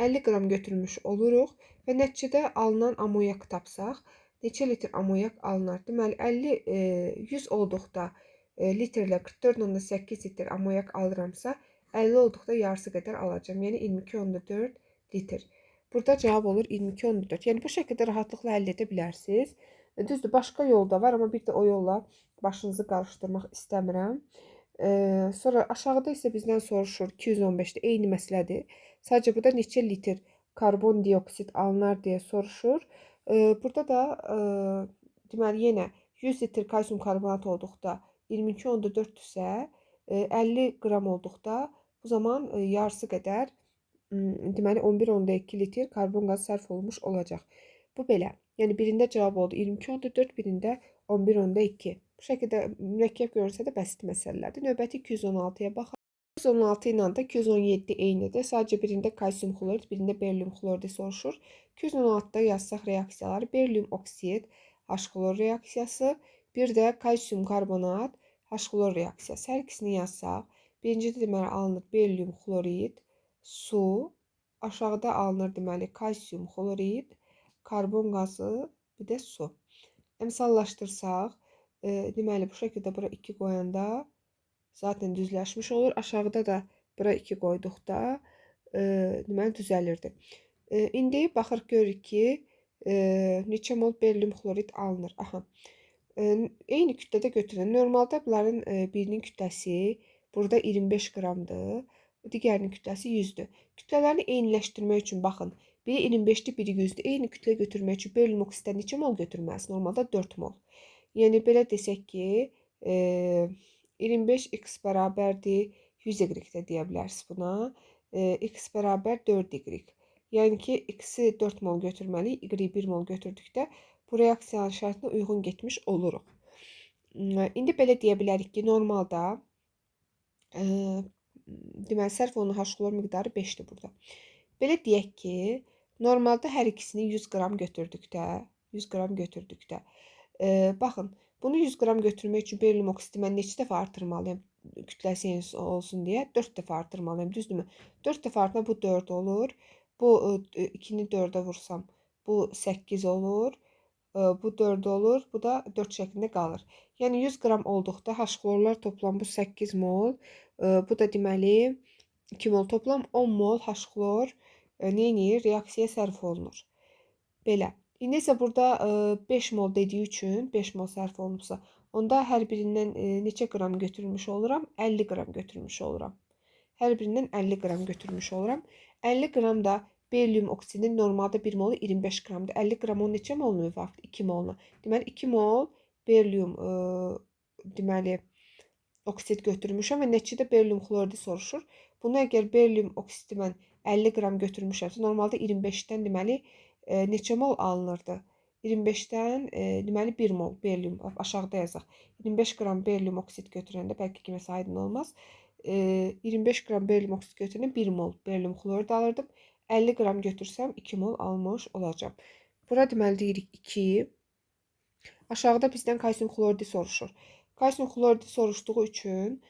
50 qram götürmüş oluruq və nəticədə alınan amonyak tapsaq, neçə litr amonyak alınar? Deməli, 50, 100 olduqda litrlə 44,8 litr amonyak alıramsa, 50 olduqda yarısı qədər alacağam. Yəni 22,4 litr. Burada cavab olur 22,4. Yəni bu şəkildə rahatlıqla həll edə bilərsiniz. Düzdür, başqa yol da var, amma bir də o yolla başınızı qarışdırmaq istəmirəm. Sonra aşağıda isə bizdən soruşur 215-də eyni məsələdir. Sadəcə burada neçə litr karbon dioksid alınar deyə soruşur. Burada da deməli yenə 100 litr kalsium karbonat olduqda 22,4-dürsə, 50 qram olduqda bu zaman yarısı qədər, deməli 11,2 litr karbon qazı sərf olunmuş olacaq. Bu belə. Yəni birində cavab oldu 22,4, birində 11,2. Bu şəkildə mürəkkəb görünsə də bəsit məsələlərdir. Növbəti 216-ya baxaq. 216 ilə də 217 eynidir. Sadəcə birində kalsium xlorid, birində berlium xloridi soruşur. 216-da yazsaq reaksiyaları berlium oksid, H xlor reaksiyası, bir də kalsium karbonat, H xlor reaksiyası. Hər ikisini yazsaq, birincidə deməli alınır berlium xlorid, su, aşağıda alınır deməli kalsium xlorid, karbon qazı, bir də su. Əmsallaşdırsaq, deməli bu şəkildə bura 2 qoyanda zaten düzləşmiş olur. Aşağıda da bura 2 qoyduqda deməli düzəlirdi. İndi baxırıq görürük ki, neçə mol berlium xlorid alınır. Aha. Eyni kütlədə götürün. Normalda bunların birinin kütləsi burada 25 qramdır. Digərinin kütləsi 100-dür. Kütlələrini eyniləşdirmək üçün baxın. Biri 25-dir, biri 100-dür. Eyni kütlə götürmək üçün berlium oksiddən neçə mol götürməlisin? Normalda 4 mol. Yəni belə desək ki, 25x bərabərdir 100y də deyə bilərsiniz buna. X bərabər 4y. Yəni ki, x-i 4 mol götürməliyik, y-i 1 mol götürdükdə bu reaksiyanın şərtinə uyğun getmiş oluruq. İndi belə deyə bilərik ki, normalda deməli sərf olunan H xlor miqdarı 5-dir burada. Belə deyək ki, normalda hər ikisini 100 qram götürdükdə 100 qram götürdükdə. Baxın, bunu 100 qram götürmək üçün berilyum oksidi mən neçə dəfə artırmalıyam? Kütləsi eyni olsun deyə 4 dəfə artırmalıyam, düzdürmü? 4 dəfə artırma bu 4 olur. Bu 2-ni 4-ə vursam bu 8 olur. Bu 4 olur. Bu da 4 şəklində qalır. Yəni 100 qram olduqda H xlorlar toplam bu 8 mol. Bu da deməli 2 mol, toplam 10 mol H xlor nə edir? Reaksiyaya sərf olunur. Belə. İndi isə burada 5 mol dediyi üçün 5 mol sərf olunubsa, onda hər birindən neçə qram götürmüş oluram? 50 qram götürmüş oluram. Hər birindən 50 qram götürmüş oluram. 50 qram da berilyum oksidinin normalda 1 molu 25 qramdır. 50 qram onun neçə moluna müvafiqdir? 2 moluna. Deməli 2 mol berilyum deməli oksid götürmüşəm və nəticədə berilyum xloridi soruşur. Bunu əgər berilyum oksidi mən 50 qram götürmüşəmsə, normalda 25-dən deməli neçə mol alınırdı? 25-dən deməli 1 mol berilyum, aşağıda yazaq. 25 qram berilyum oksid götürəndə bəlkə kiməsə aydın olmaz. 25 qram berilyum oksid götürəndə 1 mol berilyum xlorid alırdım. 50 qram götürsəm 2 mol almış olacağam. Bura deməli deyirik 2. Aşağıda bizdən kalsium xloridi soruşur. Kalsium xloridi soruşduğu üçün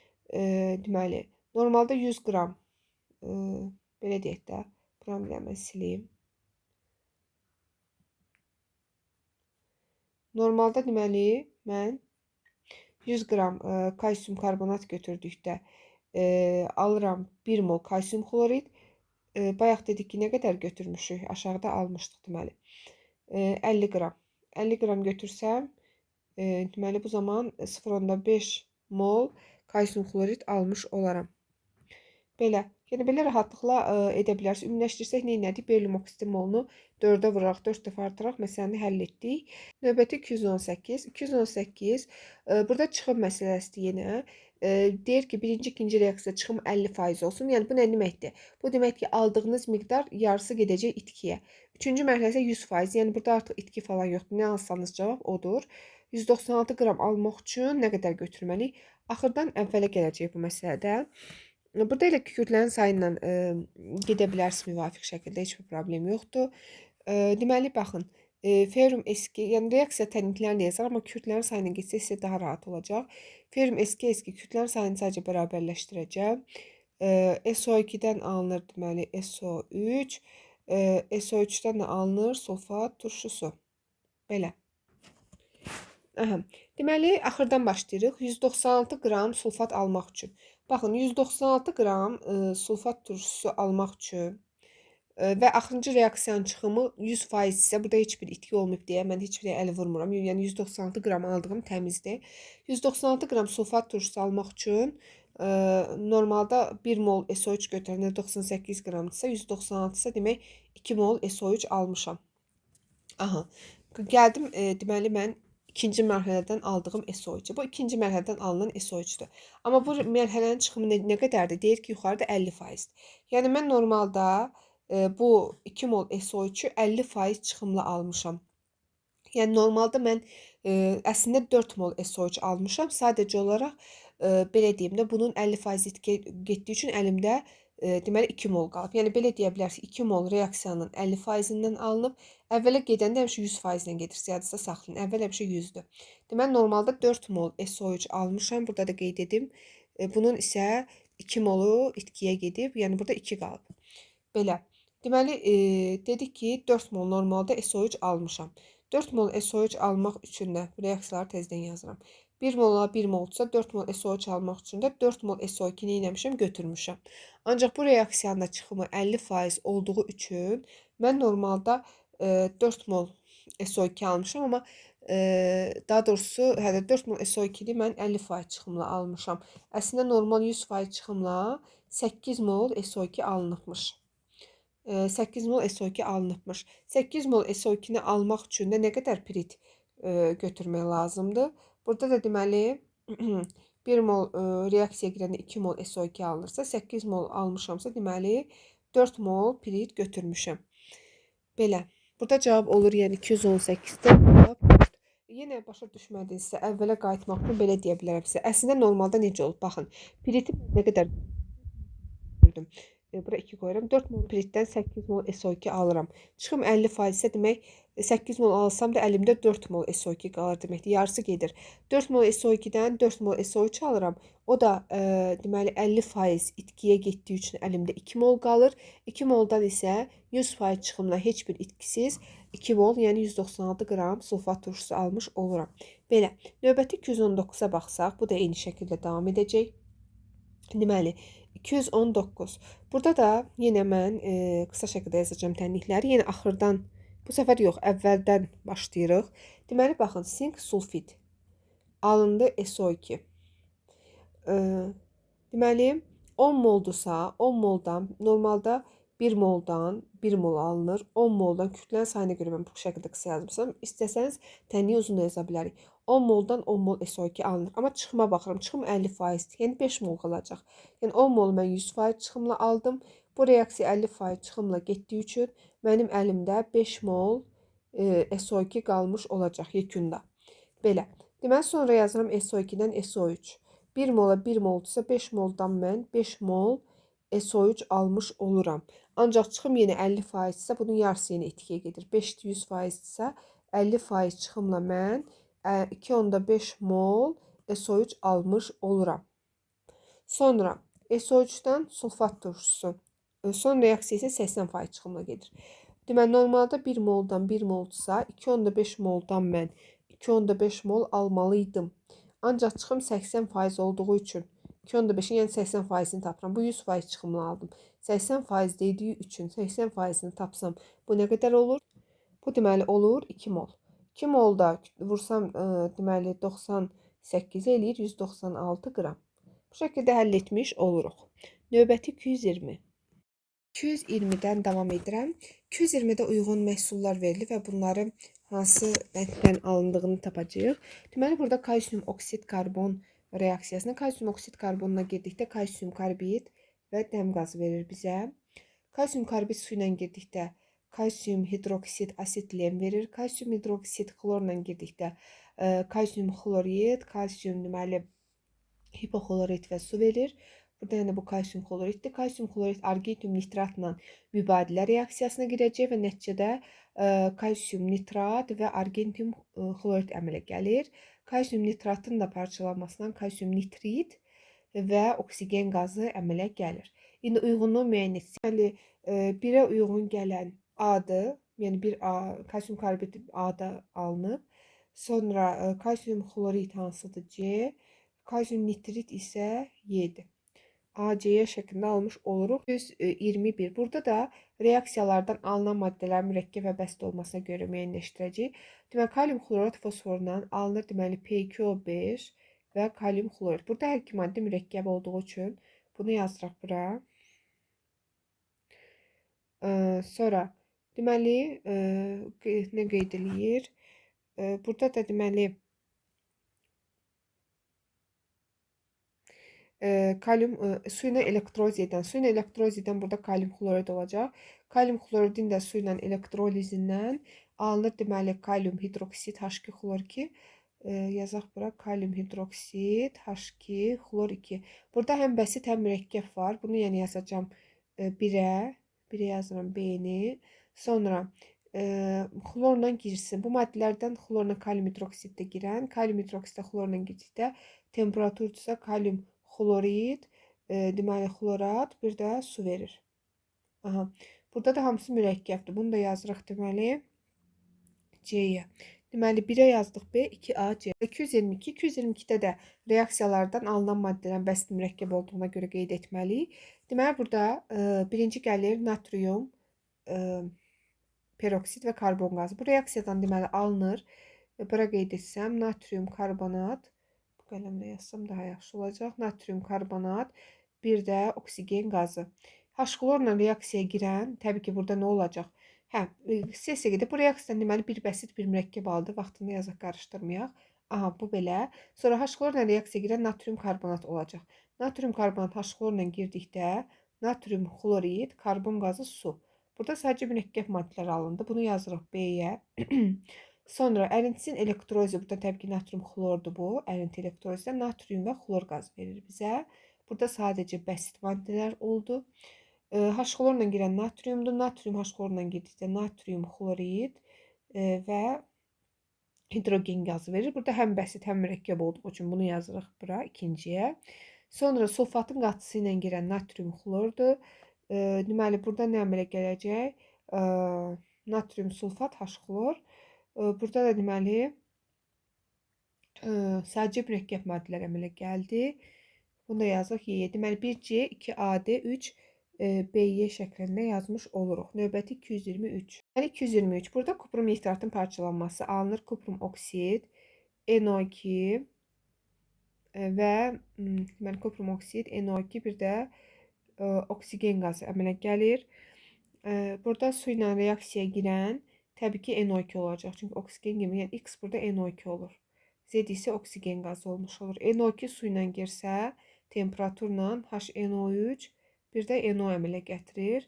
deməli normalda 100 qram belə deyək də, buranı bir mən sileyim. Normalda deməli mən 100 qram kalsium karbonat götürdükdə alıram 1 mol kalsium xlorid. Bayaq dedik ki, nə qədər götürmüşük? Aşağıda almışdıq deməli. 50 qram. 50 qram götürsəm, deməli bu zaman 0,5 mol kalsium xlorid almış olaram. Belə. Yəni belə rahatlıqla edə bilərsiniz. Ümumiləşdirsək nə etdik? Berilyum oksidin molunu 4-ə vuraraq, 4 dəfə artıraraq məsələni həll etdik. Növbəti 218. 218. Burada çıxım məsələsidir yenə. Deyir ki, birinci, ikinci reaksiya çıxım 50% olsun. Yəni bu nə deməkdir? Bu deməkdir ki, aldığınız miqdar yarısı gedəcək itkiyə. Üçüncü mərhələ isə 100%. Yəni burada artıq itki falan yoxdur. Nə alsanız cavab odur. 196 qram almaq üçün nə qədər götürməliyik? Axırdan əvvələ gələcək bu məsələdə. Burada elə kükürdlərin sayı ilə gedə bilərsiniz müvafiq şəkildə, heç bir problem yoxdur. Deməli, baxın, ferrum eski, yəni reaksiya tənliklərini də yazar, amma kükürdlərin sayı ilə getsək sizə daha rahat olacaq. Ferrum eski kükürdlərin sayını sadəcə bərabərləşdirəcəm. SO2-dən alınır, deməli, SO3, SO3-dən də alınır sulfat turşusu. Belə. Aha. Deməli, axırdan başlayırıq. 196 qram sulfat almaq üçün. Baxın, 196 qram sulfat turşusu almaq üçün və axırıncı reaksiyanın çıxımı 100% isə burada heç bir itki olmayıb deyə mən heç bir əl vurmuram. Yəni 196 qram aldığım təmizdir. 196 qram sulfat turşusu almaq üçün normalda 1 mol SO3 götürəndə 98 qramdırsa, 196 isə demək 2 mol SO3 almışam. Aha. Gəldim, deməli mən ikinci mərhələdən aldığım SO3-ə. Bu ikinci mərhələdən alınan SO3-dür. Amma bu mərhələnin çıxımı nə qədərdir? Deyir ki, yuxarıda 50%. Yəni mən normalda bu 2 mol SO3-ü 50% çıxımla almışam. Yəni normalda mən əslində 4 mol SO3 almışam. Sadəcə olaraq belə deyim də, bunun 50% itki getdiyi üçün əlimdə deməli 2 mol qalıb. Yəni belə deyə bilərsiniz, 2 mol reaksiyanın 50%-dən alınıb. Əvvələ gedəndə həmişə 100%-lə gedirsə, yadınızda saxlayın. Əvvəl həmişə 100-dür. Deməli normalda 4 mol SO3 almışam. Burada da qeyd edim. Bunun isə 2 molu itkiyə gedib. Yəni burada 2 qalıb. Belə. Deməli, dedik ki, 4 mol normalda SO3 almışam. 4 mol SO3 almaq üçün də reaksiyaları tezdən yazıram. 1 mola 1 molsa 4 mol SO3 almaq üçün də 4 mol SO2 nə etmişəm? Götürmüşəm. Ancaq bu reaksiyanın da çıxımı 50% olduğu üçün mən normalda 4 mol SO2 almışam, amma daha doğrusu hələ 4 mol SO2-ni mən 50% çıxımla almışam. Əslində normal 100% çıxımla 8 mol SO2 alınıbmış. 8 mol SO2 alınıbmış. 8 mol SO2-ni almaq üçün də nə qədər pirit götürmək lazımdır? Burada da deməli 1 mol reaksiyaya girəndə 2 mol SO2 alınırsa, 8 mol almışamsa, deməli 4 mol pirit götürmüşəm. Belə. Burada cavab olur, yəni 218-də cavab 4. Yenə başa düşmədinizsə, əvvələ qayıtmaq üçün belə deyə bilərəm sizə. Əslində normalda necə olub? Baxın, piriti nə qədər götürdüm? Bura 2 qoyuram. 4 mol piritdən 8 mol SO2 alıram. Çıxım 50% isə demək 8 mol alsam da əlimdə 4 mol SO2 qalır deməkdir. Yarısı gedir. 4 mol SO2-dən 4 mol SO3 alıram. O da deməli 50% itkiyə getdiyi üçün əlimdə 2 mol qalır. 2 moldan isə 100% çıxımla heç bir itkisiz 2 mol, yəni 196 qram sulfat turşusu almış oluram. Belə, növbəti 219-a baxsaq, bu da eyni şəkildə davam edəcək. Deməli, 219. Burada da yenə mən qısa şəkildə yazacağım tənlikləri. Yenə axırdan, bu səfər yox, əvvəldən başlayırıq. Deməli, baxın, sink sulfid alındı SO2. Deməli, 10 moldursa, 10 moldan, normalda 1 moldan 1 mol alınır. 10 moldan kütlənin sayına görə mən bu şəkildə qısa yazmışam. İstəsəniz tənliyi uzun da yaza bilərik. 10 moldan 10 mol SO2 alınır. Amma çıxıma baxıram. Çıxım 50%-dir. Yəni 5 mol qalacaq. Yəni 10 molu mən 100% çıxımla aldım. Bu reaksiya 50% çıxımla getdiyi üçün mənim əlimdə 5 mol SO2 qalmış olacaq yekunda. Belə. Deməli, sonra yazıram SO2-dən SO3. 1 mola 1 moldursa 5 moldan mən 5 mol SO3 almış oluram. Ancaq çıxım yenə 50% isə bunun yarısı yenə itkiyə gedir. 5 100% isə 50% çıxımla mən 2,5 mol SO3 almış oluram. Sonra SO3-dən sulfat turşusu. Son reaksiya isə 80% çıxımla gedir. Deməli, normalda 1 moldan 1 moldursa 2,5 moldan mən 2,5 mol almalıydım. Ancaq çıxım 80% olduğu üçün 2,5-in, yəni 80%-ni tapıram. Bu 100% çıxımla aldım. 80% dediyi üçün 80%-ni tapsam bu nə qədər olur? Bu deməli olur 2 mol. 2 molda vursam deməli 98 eləyir 196 qram. Bu şəkildə həll etmiş oluruq. Növbəti 220. 220-dən davam edirəm. 220-də uyğun məhsullar verilir və bunları hansı bənddən alındığını tapacağıq. Deməli burada kalsium oksid karbon reaksiyasına kalsium oksid karbonuna girdikdə kalsium karbid və dəm qazı verir bizə. Kalsium karbid su ilə girdikdə kalsium hidroksid asetilen verir. Kalsium hidroksid xlorla girdikdə kalsium xlorid, kalsium deməli hipoxlorid və su verir. Burada yəni bu kalsium xloriddir. Kalsium xlorid argentium nitratla mübadilə reaksiyasına girəcək və nəticədə kalsium nitrat və argentium xlorid əmələ gəlir. Kalsium nitratın da parçalanmasından kalsium nitrit və oksigen qazı əmələ gəlir. İndi uyğunluğu müəyyən etsək, deməli 1-ə uyğun gələn A-dır. Yəni 1A kalsium karbid A-da alınıb. Sonra kalsium xlorid hansıdır? C. Kalsium nitrit isə Y-dir. A, C şəklində almış oluruq. 121. Burada da reaksiyalardan alınan maddələrin mürəkkəb və bəsit olmasına görə müəyyənləşdirəcəyik. Deməli, kalium xlorat fosforundan alınır, deməli, P2O5 və kalium xlorid. Burada hər iki maddə mürəkkəb olduğu üçün bunu yazırıq bura. Sonra, deməli, nə qeyd eləyir? Burada da, deməli, kalium su ilə elektroliz edən, su ilə elektroliz edən burada kalium xlorid olacaq. Kalium xloridin də su ilə elektrolizindən alınır, deməli, kalium hidroksid H2 xlor 2. Yazaq bura kalium hidroksid H2 xlor 2. Burada həm bəsit, həm mürəkkəb var. Bunu yəni yazacağam 1-ə, 1-ə yazıram B-ni. Sonra xlorla girsin. Bu maddələrdən xlorla kalium hidroksid də girən, kalium hidroksid də xlorla girdikdə temperaturdursa kalium xlorid, deməli xlorat, bir də su verir. Aha. Burada da hamısı mürəkkəbdir. Bunu da yazırıq deməli C-yə. Deməli 1-ə yazdıq B, 2A, C. 222. 222-də də reaksiyalardan alınan maddələrin bəsit mürəkkəb olduğuna görə qeyd etməliyik. Deməli burada birinci gəlir natrium peroksid və karbon qazı. Bu reaksiyadan deməli alınır. Bura qeyd etsəm natrium karbonat, bu qələmlə yazsam daha yaxşı olacaq. Natrium karbonat, bir də oksigen qazı. H-xlorla reaksiyaya girən, təbii ki, burada nə olacaq? Hə, sessiya gedib. Bu reaksiyadan deməli bir bəsit, bir mürəkkəb aldı. Vaxtında yazaq, qarışdırmayaq. Aha, bu belə. Sonra H-xlorla reaksiyaya girən natrium karbonat olacaq. Natrium karbonat H-xlorla girdikdə natrium xlorid, karbon qazı, su. Burada sadəcə mürəkkəb maddələr alındı. Bunu yazırıq B-yə. Sonra ərintisinin elektrolizi, burada təbii ki, natrium xlordur bu. Ərinti elektrolizdə natrium və xlor qazı verir bizə. Burada sadəcə bəsit maddələr oldu. H-xlorla girən natriumdur. Natrium H-xlorla girdikdə natrium xlorid və hidrogen qazı verir. Burada həm bəsit, həm mürəkkəb olduğu üçün bunu yazırıq bura, ikinciyə. Sonra sulfatın qatısı ilə girən natrium xlordur. Deməli, burada nə əmələ gələcək? Natrium sulfat H-xlor. Burada da deməli, sadəcə mürəkkəb maddələr əmələ gəldi. Bunu da yazırıq Y. Deməli, 1C, 2AD, 3 BY şəklində yazmış oluruq. Növbəti 223. Deməli, 223. Burada kuprum nitratın parçalanması alınır. Kuprum oksid, NO2 və deməli, kuprum oksid, NO2 bir də oksigen qazı əmələ gəlir. Burada su ilə reaksiyaya girən təbii ki NO2 olacaq. Çünki oksigen kimi, yəni X burada NO2 olur. Z isə oksigen qazı olmuş olur. NO2 su ilə girsə, temperaturla HNO3 bir də NO əmələ gətirir.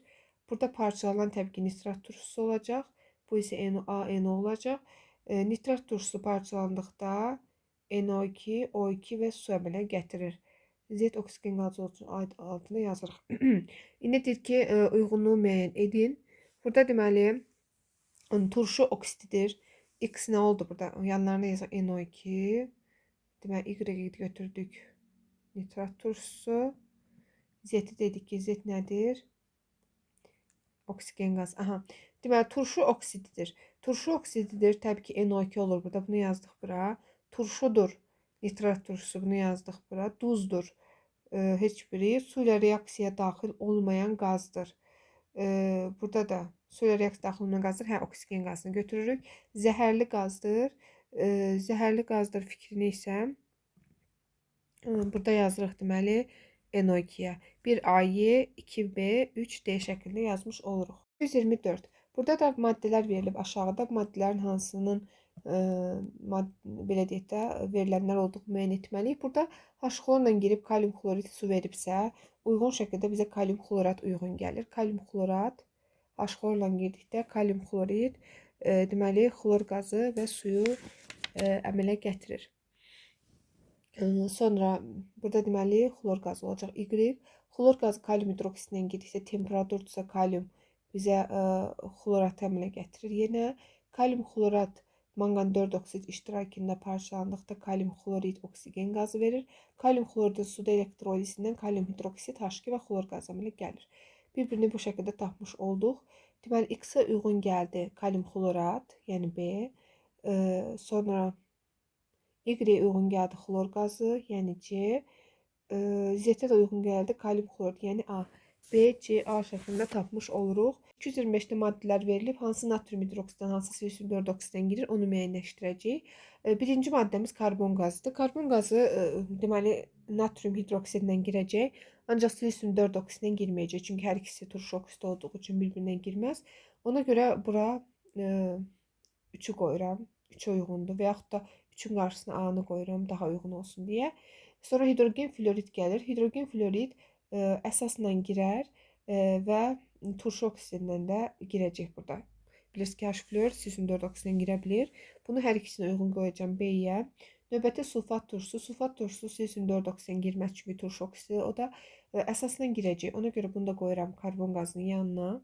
Burada parçalanan təbii ki nitrat turşusu olacaq. Bu isə NO olacaq. Nitrat turşusu parçalandıqda NO2, O2 və su əmələ gətirir. Z oksigen qazı üçün altına yazırıq. İndi deyir ki, uyğunluğu müəyyən edin. Burada deməli, turşu oksididir. X nə oldu burada? Yanlarına yazaq NO2. Deməli, Y götürdük. Nitrat turşusu. Z-i dedik ki, Z nədir? Oksigen qazı. Aha. Deməli, turşu oksididir. Turşu oksididir. Təbii ki, NO2 olur burada. Bunu yazdıq bura. Turşudur. Nitrat turşusu. Bunu yazdıq bura. Duzdur. Heç biri su ilə reaksiyaya daxil olmayan qazdır. Burada da su ilə reaksiya daxil olmayan qazdır. Hə, oksigen qazını götürürük. Zəhərli qazdır. Zəhərli qazdır fikrini isə burada yazırıq deməli NO2-yə. 1AY, 2B, 3D şəklində yazmış oluruq. 124. Burada da maddələr verilib aşağıda. Bu maddələrin hansının belə deyək də verilənlər olduğunu müəyyən etməliyik. Burada H-xlorla girib kalium xlorid su veribsə, uyğun şəkildə bizə kalium xlorat uyğun gəlir. Kalium xlorat H-xlorla girdikdə kalium xlorid deməli xlor qazı və suyu əmələ gətirir. Sonra burada deməli xlor qazı olacaq. Y xlor qazı kalium hidroksidlə girdikdə temperaturdursa kalium bizə xlorat əmələ gətirir. Yenə kalium xlorat manqan 4 oksid iştirakında parçalandıqda kalium xlorid oksigen qazı verir. Kalium xloridin suda elektrolizindən kalium hidroksid, H2 və xlor qazı əmələ gəlir. Bir-birini bu şəkildə tapmış olduq. Deməli, X-ə uyğun gəldi kalium xlorat, yəni B. Sonra Y-ə uyğun gəldi xlor qazı, yəni C. Z-ə də uyğun gəldi kalium xlorid, yəni A. B, C, A şəklində tapmış oluruq. 225-də maddələr verilib. Hansı natrium hidroksiddən, hansı silisium 4 oksiddən girir, onu müəyyənləşdirəcəyik. Birinci maddəmiz karbon qazıdır. Karbon qazı deməli natrium hidroksidlə girəcək. Ancaq silisium 4 oksidlə girməyəcək. Çünki hər ikisi turşu oksidi olduğu üçün bir-birinə girməz. Ona görə bura 3-ü qoyuram. 3 uyğundur və yaxud da 3-ün qarşısına A-nı qoyuram daha uyğun olsun deyə. Sonra hidrogen florid gəlir. Hidrogen florid əsasla girər və turşu oksidindən də girəcək burada. Bilirsiniz ki, H-flor silisium 4 oksidlə girə bilir. Bunu hər ikisinə uyğun qoyacağam B-yə. Növbəti sulfat turşusu. Sulfat turşusu silisium 4 oksidlə girməz çünki turşu oksidi. O da əsasla girəcək. Ona görə bunu da qoyuram karbon qazının yanına.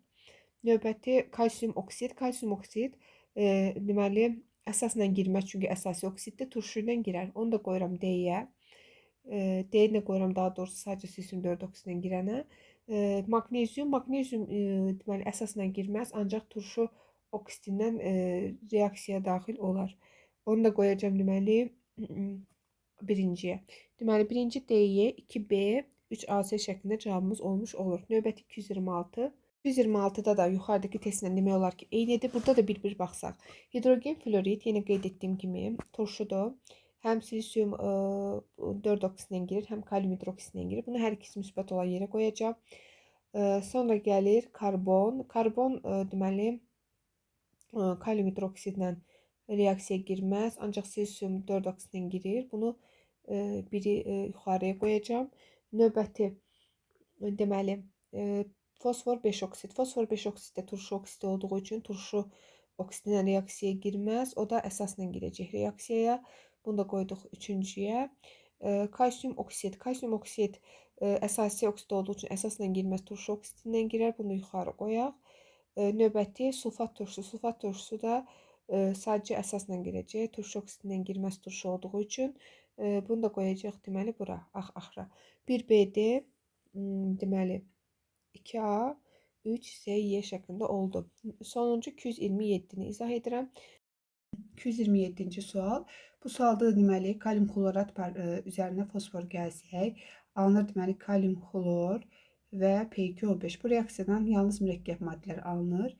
Növbəti kalsium oksid. Kalsium oksid deməli əsasla girməz çünki əsasi oksiddir. Turşu ilə girər. Onu da qoyuram D-yə. D-ni də qoyuram daha doğrusu sadəcə silisium 4 oksidlə girənə. Maqnezium, maqnezium deməli əsasla girməz, ancaq turşu oksidindən reaksiyaya daxil olar. Onu da qoyacağam deməli birinciyə. Deməli birinci D-yə 2B, 3AC şəklində cavabımız olmuş olur. Növbəti 226. 226-da da yuxarıdakı testlə demək olar ki, eynidir. Burada da bir-bir baxsaq. Hidrogen florid, yenə qeyd etdiyim kimi turşudur. Həm silisium 4 oksidlə girir, həm kalium hidroksidlə girir. Bunu hər ikisi müsbət olan yerə qoyacağam. Sonra gəlir karbon. Karbon deməli kalium hidroksidlə reaksiyaya girməz, ancaq silisium 4 oksidlə girir. Bunu biri yuxarıya qoyacağam. Növbəti deməli fosfor 5 oksid. Fosfor 5 oksid də turşu oksidi olduğu üçün turşu oksidlə reaksiyaya girməz. O da əsasla girəcək reaksiyaya. Bunu da qoyduq üçüncüyə. Kalsium oksid. Kalsium oksid Əsasi oksid olduğu üçün əsasla girməz, turşu oksidindən girər. Bunu yuxarı qoyaq. Növbəti sulfat turşusu. Sulfat turşusu da sadəcə əsasla girəcək. Turşu oksidindən girməz turşu olduğu üçün. Bunu da qoyacağıq deməli bura, axıra. 1BD deməli 2A 3C Y şəklində oldu. Sonuncu 227-ni izah edirəm. 227-ci sual. Bu sualda da deməli kalium xlorat üzərinə fosfor gəlsək, alınır deməli kalium xlor və P2O5. Bu reaksiyadan yalnız mürəkkəb maddələr alınır.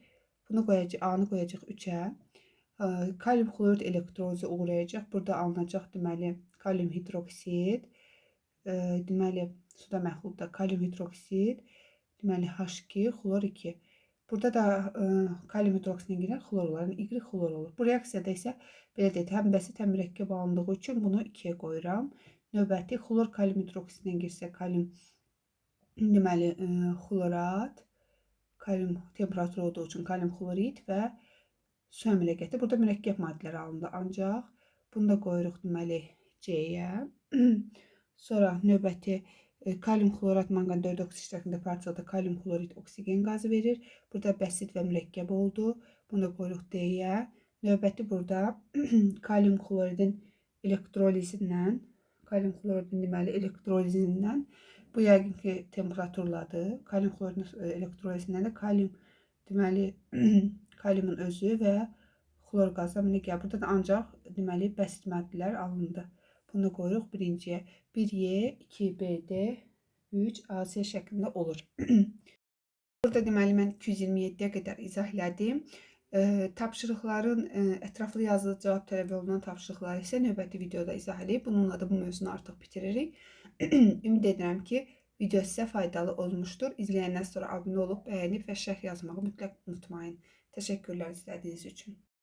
Bunu qoyacaq, A-nı qoyacaq 3-ə. Kalium xlorid elektrolizi uğrayacaq. Burada alınacaq deməli kalium hidroksid, deməli suda məhlulda kalium hidroksid, deməli H2 xlor 2. Burada da kalium hidroksidinə girən xlor olar, yəni Y xlor olur. Bu reaksiyada isə belə deyək, həm bəsit, həm mürəkkəb alındığı üçün bunu 2-yə qoyuram. Növbəti xlor kalium hidroksidinə girsə kalium deməli xlorat, kalium temperatur olduğu üçün kalium xlorid və su əmələ gətirir. Burada mürəkkəb maddələr alındı, ancaq bunu da qoyuruq deməli C-yə. Sonra növbəti kalium xlorat manqan 4 oksid iştirakında parçalada kalium xlorid oksigen qazı verir. Burada bəsit və mürəkkəb oldu. Bunu da qoyuruq D-yə. Növbəti burada kalium xloridin elektrolizindən, kalium xloridin deməli elektrolizindən bu yəqin ki temperaturladır. Kalium xloridin elektrolizindən də kalium deməli kaliumun özü və xlor qazı əmələ gəlir. Burada da ancaq deməli bəsit maddələr alındı. Bunu da qoyuruq birinciyə. 1Y, 2BD, 3AC şəklində olur. Burada deməli mən 227-yə qədər izah elədim. Tapşırıqların ətraflı yazılı cavab tələb olunan tapşırıqları isə növbəti videoda izah eləyib. Bununla da bu mövzunu artıq bitiririk. Ümid edirəm ki, video sizə faydalı olmuşdur. İzləyəndən sonra abunə olub, bəyənib və şərh yazmağı mütləq unutmayın. Təşəkkürlər izlədiyiniz üçün.